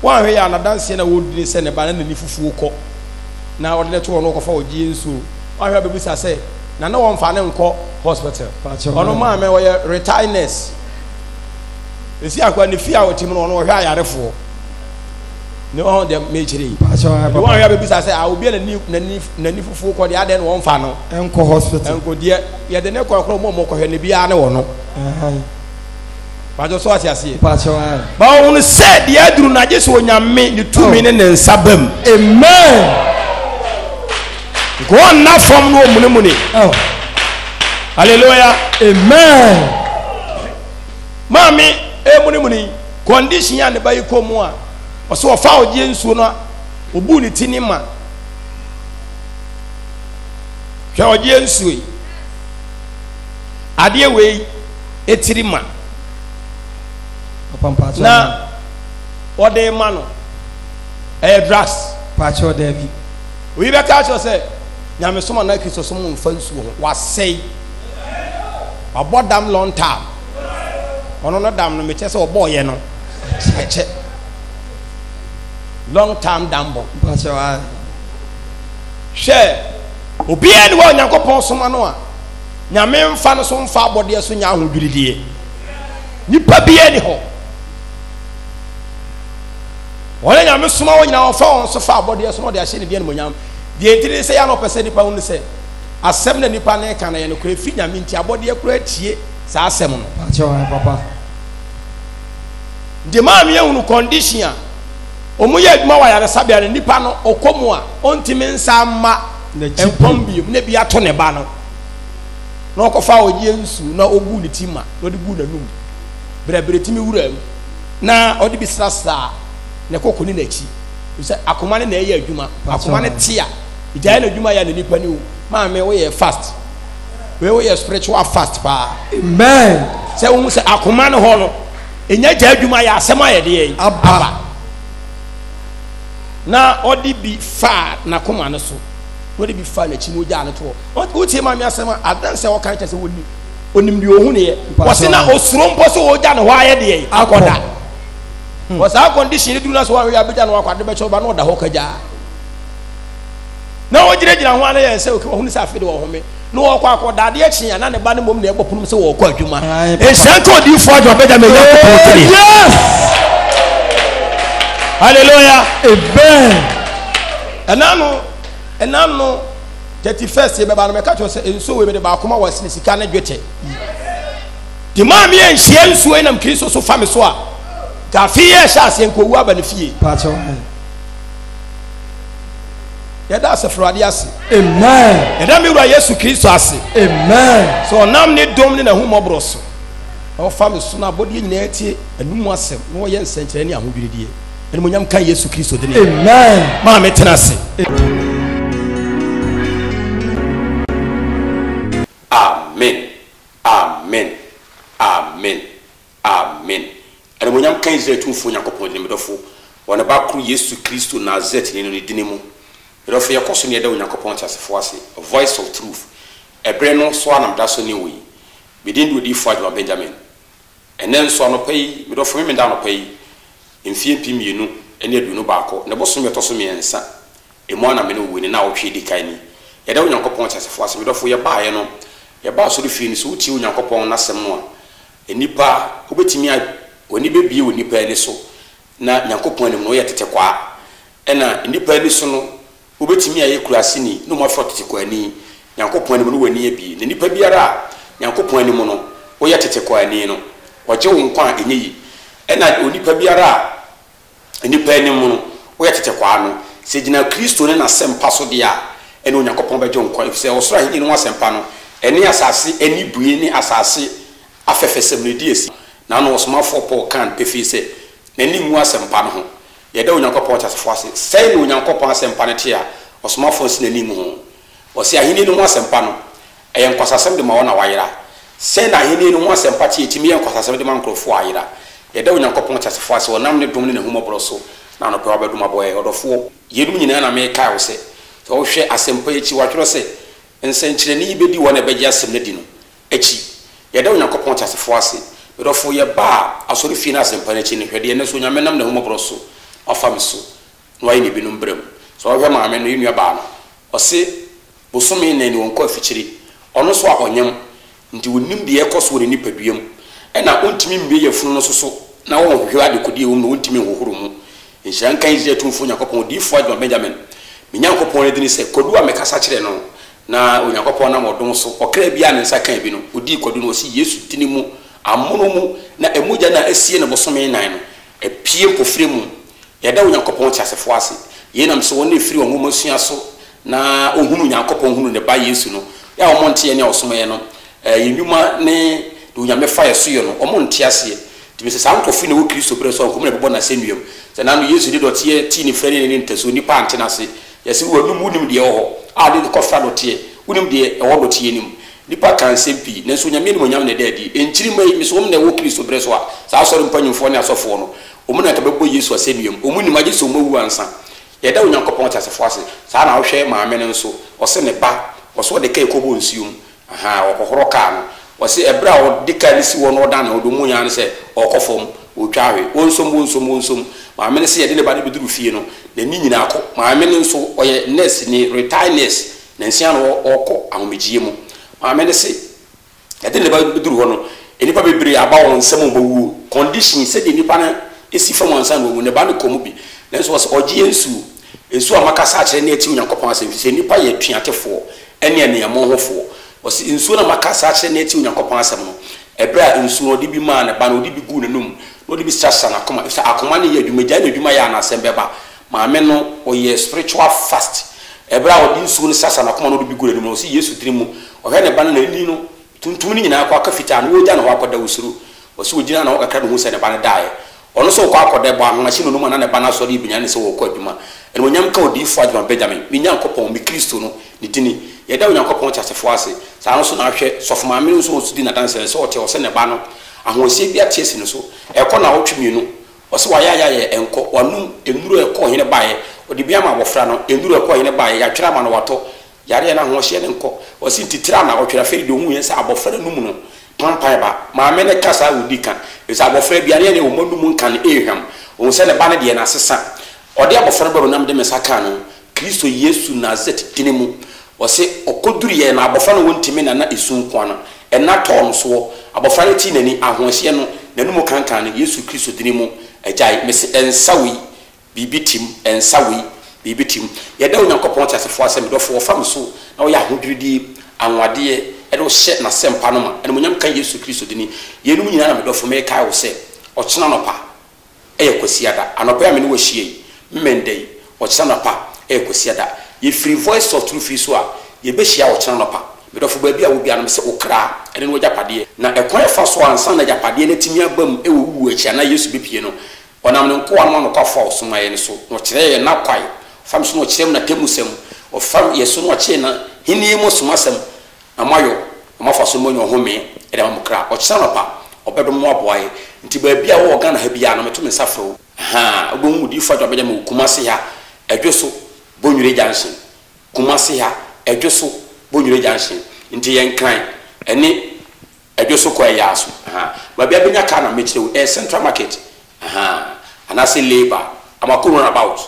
wanhwɛ yɛ a nadanseɛ na wɔdi ne sɛ ne ba na n'ani fufuo kɔ na ɔde ne to hɔ na ɔkɔfa ɔgyeɛ nsuo wanhwɛ a bɛbisa sɛ na na wɔmfa ne nkɔ hospital. Ɔno maame ɔyɛ retired nurse. Ɛsi akora ne fie a ɔte mu no ɔno ɔhwɛ ayarefoɔ. Ne wɔn deɛ mekyerɛ yi. Ne wɔn ahwɛ abɛbisa sɛ a obi a n'ani n'ani n'ani fufuo kɔ deɛ adɛn na wɔn fa no. Nkɔ hospital. Nkɔ deɛ yɛde ne kɔ korɔ mo mo kɔhwɛ ne biara ne wɔ no. Pàtó so ase aseɛ. Pàtó ayɛ. Ba ohun sɛ deɛ aduru na agye sɛ onyame ne tumi oh. ne ne nsa bam. Amen. Nka ɔnna fam no omunimuni. Oh. Hallelujah. Amen. Maame emunimuni condition a ne ba yi kɔ mu a ɔsɛ ɔfa ɔgye nsuo no obu ne ti ne ma hwɛ ɔgye nsuo yi adeɛ wei etiri ma na ɔde ma no ɛyɛ drugs. Paakyɛw daabi. Obi bɛka akyerɛ sɛ nyamesom anaa kristosom mfa nsuo ho wasɛe wabɔ dam long time ɔno no dam no mekyɛ sɛ ɔbɔɔyɛ no ɛkyɛ long time dam bɔ hwɛ obiara ni hɔ a Onyankopɔn soma no a Nyame mfa no so mfa abɔdeɛ so nyɛ ahodwirideɛ. Nipa biara ni hɔ. Wɔn a Nyame soma wɔn nyinaa ɔfa wɔn so fa abɔdeɛ so na ɔde ahyɛ ne din animuonyam. Deɛ nti ne sɛ yɛ na ɔpɛ sɛ nipa hu ne sɛ asɛm na nipa no reka no yɛ nokorɛ ɛfiri Nyame nti abɔdeɛ koraa tie saa asɛm no. Papa. Nti maame ahunu condition a wɔn yɛ adwuma wɔ ayaresabea no nipa no ɔkɔ mu a ɔntumi nsa mma nkɔm biom na bi ato ne ba no na ɔkɔfa ɔgyeɛ nsuo na ɔgu ne ti ma na ɔde gu n'anum brɛbrɛ tumi wura mu na ɔde bi srasra ne koko ne n'akyi sɛ akoma no na ɛyɛ adwuma akoma no te a gyae n'adwuma yɛ na nipa ne wu maame woyɛ fast wei woyɛ spiritual fast paa amen sɛ wohu sɛ akoma no hɔ no ɛnya gya adwuma yɛ asɛm ayɛ deɛ aba na ɔde bi faa n'akoma no so na ɔde bi faa n'akyi na ɔgyaa no toɔ. Wotie maame asɛm a, adanse a ɔka kyerɛ sɛ wɔnim onim deɛ ɔhu ne yɛ. Wɔse na osuro mpo sɛ ɔgya ne hɔ ayɛ deɛ akɔda. Hmm. Wɔ saa condition no duru na sɛ wɔahwɛ abɛgya no akɔ ade bɛkyɛ ɔba na ɔda hɔ kagyaa. Na ɔgyinagyina ho ano yɛ sɛ ɔhunu sɛ afei de wɔhome na wɔkɔ akɔda adeɛ kye a na ne ba no mmom na ɛbɔ pono mu sɛ wɔrekɔ adwuma. Nhyira nka odiyifoɔ adwo abɛgya ma Nyankopɔn tumi. Yes! Hallelujah. Amen. Ɛna no ɛna no 31st yɛbɛba no mɛka kyerɛ sɛ nsuo wei mede baako ma wɔ asene sika ne dwetɛ. Te maa me anhyia nsuo yi nam Kristo so fa me so a ka afe yi ɛhyɛ aseɛ nka owu aba ne fie. Yɛda asafo Awurade ase. Amen. Yɛda me wura Yesu Kristo ase. Amen. Sɛ ɔnam ne dom ne n'ahummɔborɔ so na ɔfa me so na abɔdeɛ nyinaa tie anum asɛm na ɔyɛ nsɛnkyerɛnne ne ahodwirideɛ. Animuonyam ka Yesu Kristo dini. Amen. Maa me tena ase. Amen Amen Amen Amen Animuonyam ka Israel Tumfoɔ Nyankopɔn dini, me dɔfo, wɔ ne Ba koro Yesu Kristo Nasaretni no ne dini mu. Me dɔfo, yɛkɔ so na yɛda Onyankopɔn teasefoɔ ase, Voice of Truth, ɛberɛ no so ara na meda so ne wo yi. Me din de Odiyifoɔ Agyemang Benjamin. Ɛnnɛ nso, anɔpa yi, me dɔfo, Memenda anɔpa yi, mfeɛ 2021, ne bosome a ɛtɔ so mmiɛnsa, Emu ara na me ne wo wɔ yi, ne naawɔtwe a edi kan ni. Yɛda Onyankopɔn teasefo ase. Me dɔfo, yɛbaeɛ no, yɛbaa asɔrefie no, sɛ wotie Onyankopɔn n'asɛm no a, nnipa, wobɛtumi a, w'ani bɛbue wɔ nnipa ani so, na Nyankopɔn anim no, woyɛ tetekwaa. Ɛna nnipa ani so no, wobɛtumi ayɛ kuraseni, na wɔafrɛ wo tetekwaani. Nyankopɔn anim no, w'ani abue. Na nnipa biara a, Nyankopɔn anim no, woyɛ tetekwaani no, ɔgye wo nkwa a ɛnyɛ yie. Ɛna onipa biara a, Nnipa anim no, woyɛ tetekwaa no, sɛ egyina Kristo ne n'asɛmpa so deɛ a, ɛnna Onyankopɔn bɛgye wo nkwa, efisɛ ɔsoro ahenni no ho asɛmpa no, ɛne asase anibue ne asase afɛfɛsɛm no edi asi. Na ano ɔsomafoɔ Paul kaa no pefee sɛ, n'ani nwu asɛmpa no ho. Yɛda Onyankopɔn teasefo ase. Sɛn na Onyankopɔn asɛmpa no te a ɔsomafoɔ nsi n'ani ngu ho? Ɔse ahenni no ho asɛmpa no, ɛyɛ nkwasasɛm de ma wɔn a wɔayera. Sɛn na ahenni no ho asɛmpa te a etumi yɛ nkwasasɛm de ma nkurɔfo a ayera? Yɛda Onyankopɔn teasefo ase, ɔnam ne dom ne n'ahummɔborɔ so na anɔpa yi wabɛdom abɔ yɛn. Ɔdɔfoɔ, yeinom nyinaa na merekae wo sɛ, sɛ wohwɛ asɛmpa yi akyi, wɔatwerɛ sɛ, Nsɛnkyerɛnne yi bɛdi wɔn a ɛbɛgye asɛm no adi no akyi. Yɛda Onyankopɔn teasefo ase. Me dɔfo, yɛbaa asɔrefie no asɛmpa no akyi no, hwɛ deɛ ɛnnɛ nso Onyame nam n'ahummɔborɔ so afa me so na wayɛ no ebinom berɛ mu. Sɛ wohwɛ maame no, yɛn nuabaa no, ɔse bosome nnan ni ɔnkɔ afikyire. Ɔno nso a ɔnyem, nti ɔnnim deɛ ɛrekɔ so wɔ ne nipadua mu. Ɛna ɔntumi mmue yafunu no nso so na ɔnhwehwɛ adekodeɛ a ɛwɔ mu na ɔntumi nhohoro mu. Nhyira nka Israel Tumfoɔ Nyankopɔn, Odiyifoɔ Adwuma Benjamin. Me Nyankopɔn no dini sɛ, kwadu a mekasa kyerɛɛ no, na Onyankopɔn nam ɔdom so, ɔkra biara a ne nsa kaa bi no, odii kwadu no, ɔse Yesu dini mu, amono mu, na mogya no a asie no bosome nnan no, apue mpofire mu. Yɛda Onyankopɔn teasefoɔ ase. Yei nam sɛ wɔn a ɛfiri wɔn nwomasua so na wɔhunu Onyankopɔn hunu ne Ba Yesu no, yɛ a wɔnte yɛn a ɔsoma yɛn no, yɛn nnwuma ne deɛ Onyame fa yɛn so yɛ no, wɔnte aseɛ. Nti mesɛ saa nkorɔfoɔ yi na ɛwɔ Kristo berɛ so a, nkɔm na ɛbɛbɔ no asɛnnua mu. Sɛ nano Yesu de dɔteɛ tii ne frɛ ne ne ntasuo, nnipa ante no ase. Yɛse w'anum wonim deɛ ɛwɔ hɔ a wode kɔfra dɔteɛ, wonim deɛ ɛwɔ dɔteɛ no mu. Nnipa kaa nsɛm pii, nanso Onyame animuonyam na ɛda adi. Nkyirimma yi, mesɛ wɔn na ɛwɔ Kristo berɛ so a, saa asɔre mpanyimfoɔ ne asɔfoɔ no, wɔn na anka bɛbɔ Yesu asɛnnua mu. Wɔn nim, agye sɛ wɔn awu ansa. Yɛda Onyankopɔn teasefoɔ ase. Saa na wohwɛ maame no nso, ɔse ne ba, ɔse ɔde kaa ɛkɔbɔ nsuo mu, ahaa, ɔkɔhorɔ kaa no. Ɔse ɛberɛ a ɔde kaa no si hɔ na ɔdan ne ho deɛ ɔmuiɛ ara ne sɛ ɔrekɔ fam, ɔretwa ahwe. Wonsom, wonsom, wonsom. Maame no se yɛde ne ba no bɛduru fie no, n'ani nyinaa kɔ. Maame no nso, ɔyɛ nurse ni, retired nurse. Nansia na ɔrekɔ ahomegyeɛ mu. Maame no se, yɛde ne ba bɛduru hɔ no, nnipa bebree aba wɔn nsam a wɔawuo. Condition, sɛdeɛ nnipa no si fam ansa na wɔawu, ne ba no kɔ mu bi. Nanso ɔse, ɔgyeɛ nsuo, nsuo a makasa akyerɛ ne atie Onyankopɔn asɛm, ɛfiri sɛ nnipa yɛ atuatefoɔ ne aniammɔnhofoɔ. Ɔse, nsuo no a makasa akyerɛ ne atie Onyankopɔn asɛm no, ɛberɛ a nsuo no ɔde bi maa ne ba no, ɔde bi guu n'anum, na ɔde bi srasraa n'akoma, ɛfiri sɛ akoma no yɛ adwuma, gyae n'adwuma yɛ a na asɛm bɛba. Maame no ɔyɛ spiritual fast. Ɛberɛ a ɔde nsuo no sasa n'akoma na ɔde bi gu n'anim no, ɔse Yesu dini mu. Ɔhwɛ ne ba no n'ani no tuntum no nyinaa akɔ aka fitaa no, ɔregya ne hɔ akɔda ɔsuro. Ɔse ɔgyinaa ne hɔ kakra na ɔhuu sɛ ne ba no daeɛ. Ɔno nso rekɔ akɔda, ɛbɔ ahomakye nnɔnum a na ne ba no asɔre rebɛnyane no sɛ ɔrekɔ adwuma. Animuonyam nka Odiyifoɔ Agyeman Benjamin, me Nyankopɔn, me Kristo no, ne dini. Yɛda Onyankopɔn teasefoɔ ase. Saa ara nso na ahwɛ Sɔfo Maame no nso ɔnso di n'adanseɛ no sɛ ɔte hɔ sɛ ne ba no ahoɔsie bi ate asi ne so. Ɛrekɔ nnawɔtwe mmienu. Ɔse wayɛ ayɛ ɛnkɔ, wanom nnuro a ɛkɔɔ hene baeɛ, ɔde bi ama abɔfra no, nnuro a ɛkɔɔ hene baeɛ, yɛatwerɛ ama no watɔ, yareɛ no ahoɔhyeɛ no nkɔ. Ɔse nti tra na ɔtwerɛ afei deɛ ɔhuuiɛ sɛ abɔfra no num no pampan ba. Maame no ka saa ɔdi ka, ɛfiri sɛ abɔfra biara ne wɔn anum nka no ɛrehwam. Ɔhu sɛ ne ba no deɛ no asesa. Ɔde abɔfra no ba mu na mede me nsa kaa no Kristo Yesu Nasaret dini mu. Ɔse ɔkɔduruiɛ no abɔfra no wɔntumi na na ɛsu nkoa no. Ɛna tɔɔ no soɔ. Abɔfra no tee n'ani, ahoɔhyeɛ no, n'anum kankan no, Yesu Kristo dini mu. Agyae, mese ɛnsa wei, biribi te mu, ɛnsa wei, biribi te mu. Yɛda Onyankopɔn teasefoɔ ase, me dɔfoɔ, ɔfa me so na ɔyɛ ahodwiridie, anwanwadeɛ, de wo hyɛ N'asɛmpa no ma. Animuonyam nka Yesu Kristo dini. Yeinom nyinaa na me dɔfo, merekae wo sɛ, ɔkyena anɔpa, yɛ Kwasiada. Anɔpa yi a me ne wo ahyia yi, Mmɛnda yi, ɔkyena anɔpa yɛ Kwasiada. Yɛfiri Voice of Truth yi so a, yɛbɛhyia ɔkyena anɔpa. Me dɔfo, baabi a wɔ biara no, mesɛ wo kra ne no agyapadeɛ. Na ɛkwan a ɛfa so ansa na agyapadeɛ no atumi aba mu wɔ wo wuo akyi anaa Yesu bɛpue no, ɔnam ne nkoa no anokwafo a ɔsomaeɛ no so na ɔkyerɛɛ yɛn n'akwan, ɔfa me so na ɔkyerɛ me n'atemmusɛm, ɔfa yɛn so na ɔkyerɛ yɛn n'ahennie mu asomasɛm. Na moayɔ, na moafa so moanya ɔhome de ama mo kra. Ɔkyena anɔpa, ɔbɛdom mo aboa yɛ. Nti baabi a wowɔ Ghana ha biara no, meto me nsa frɛ wo. Ahaa, wobɛhu Odiyifoɔ Adwoa Benjamin wɔ Kumasi ha, Ɛdwo so, Bonwire Junction. Kumasi ha, Ɛdwo so, Bonwire Junction. Nti yɛ Nkran ɛne Ɛdwo so kɔ Ɛyaa so. Ahaa, baabi a bɛnya car na mɛkyerɛ wo, ɛyɛ Central Market. Ahaa, anaasɛ Labour, Amako Runabout.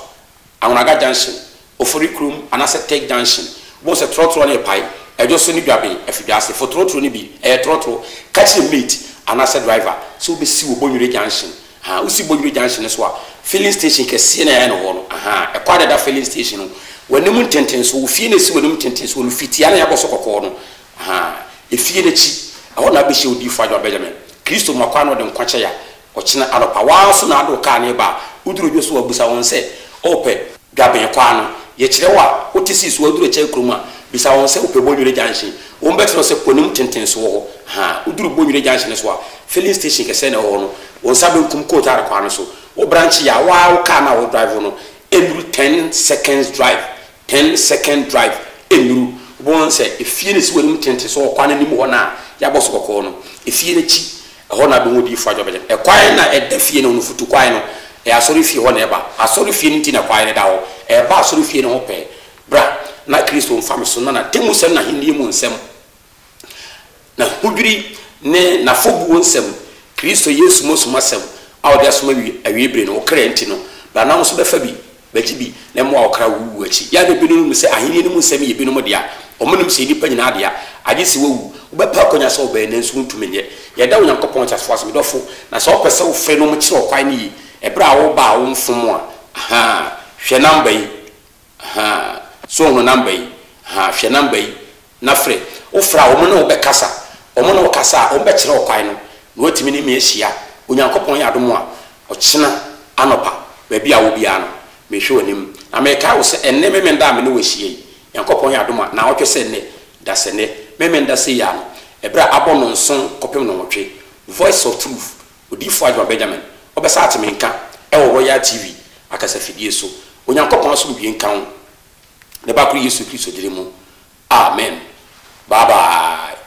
Anwonaga junction, Ofori kurom anaasɛ Tech junction, wobɛhu sɛ trɔtrɔ no repae, Ɛdwo so ne Dwaben, Afidwaase, fo trɔtrɔ no bi, ɛyɛ trɔtrɔ, ka kyerɛ mate anaasɛ driver sɛ wobɛsi wɔ Bonwire junction, ahaa, wosi Bonwire junction no so a, filling station kɛseɛ no a yɛayɛ no hɔ no, ahaa, ɛkwan a ɛda filling station no, w'anim ntentensoɔ, wo fie no a ɛsi w'anim ntentensoɔ no, fitia no a yɛabɔ so kɔkɔɔ no, ahaa, efie no akyi, ɛhɔ na wobɛhyia Odiyifoɔ Adwoa Benjamin, Kristo mma kwan na ɔde nkwa kyɛ yɛ a, Ɔkyena anɔpa, wo ara nso na ade wo kaa no reba a, woduru dwo so a, bisa wɔn sɛ, Wopɛ Dwaben kwan no? Yɛkyerɛ wo a, wote sii so aduru Akyɛe kurom a, bisa wɔn sɛ, Wopɛ Bonwire Junction? Wɔbɛkyerɛ wo sɛ kɔ anim tentenso wɔ hɔ. Ahaa, woduru Bonwire Junction no so a, filling station kɛseɛ na ɛwɔ hɔ no, wo nsa benkum kootaar kwan no so. Wo branch yɛ a, wo ara wo kaa no a wo drive no, ɛnnuru ten seconds drive, ten second drive, ɛnnuru. Wobɛhu sɛ efie no si w'anim tenten so wɔ kwan no anim hɔ no a yɛabɔ so kɔkɔɔ no, efie no akyi Ɛhɔ na abɛhu odiyifo Adwoa Bɛgyɛ. Ɛkwan na ɛda fie no ho no, futukwan no, ɛyɛ asɔrefie hɔ na ɛba. Asɔrefie no nti na kwan no da hɔ. Ɛreba asɔrefie no ho pɛɛ. Bra, na Kristo mfa me so, na n'atemmusɛm n'ahenni mu nsɛm, n'ahodwiri ne n'afɔbuo nsɛm, Kristo Yesu mu asomasɛm a ɔde asoma awiei bere no, wo kra nti no, bra na wo nso bɛfa bi. Bɛgye bi na mmoa ɔkra wo wu akyi. Yɛ a na binom nim sɛ ahenni no mu nsɛm yɛ binom dea. Wɔnnim sɛ nnipa nyinaa dea, agye sɛ woawu. Wobɛpɛ akwanya sɛ wobɛyɛ, nanso wuntumi nyɛ. Yɛda Onyankopɔn teasefo ase, me dɔfo, na sɛ wopɛ sɛ wofrɛ na wɔkyerɛ ɔkwan no yie, ɛberɛ a woreba a womfom a, Ahaa, hwɛ number yi. Ahaa, so wohunu number yi? Ahaa, hwɛ number yi na frɛ. Wofrɛ a, wɔn ne wo bɛkasa. Wɔn ne wo kasa a, wɔbɛkyerɛ wo kwan no, na woatumi ne me ahyia. Onyankopɔn yɛ adom a, ɔkyena anɔpa, baabi a wowɔ biara no, mehwɛ w'anim. Na merekae wo sɛ, ɛnnɛ Memenda a me ne wo ahyia yi, Nyankopɔn yɛ adom a, naawɔtwe sɛ nnɛ, da sɛ nnɛ, Memenda sei ara no, ɛberɛ a abɔ nnɔnson kɔpem nnɔnwɔtwe, Voice of Truth, Odiyifoɔ Adjuma Benjamin, wobɛsan ate me nka wɔ Royal TV akasafidie so. Onyankopɔn asomdwie nka wo, Ne Ba koro Yesu Kristo dini mu, amen. Bye bye.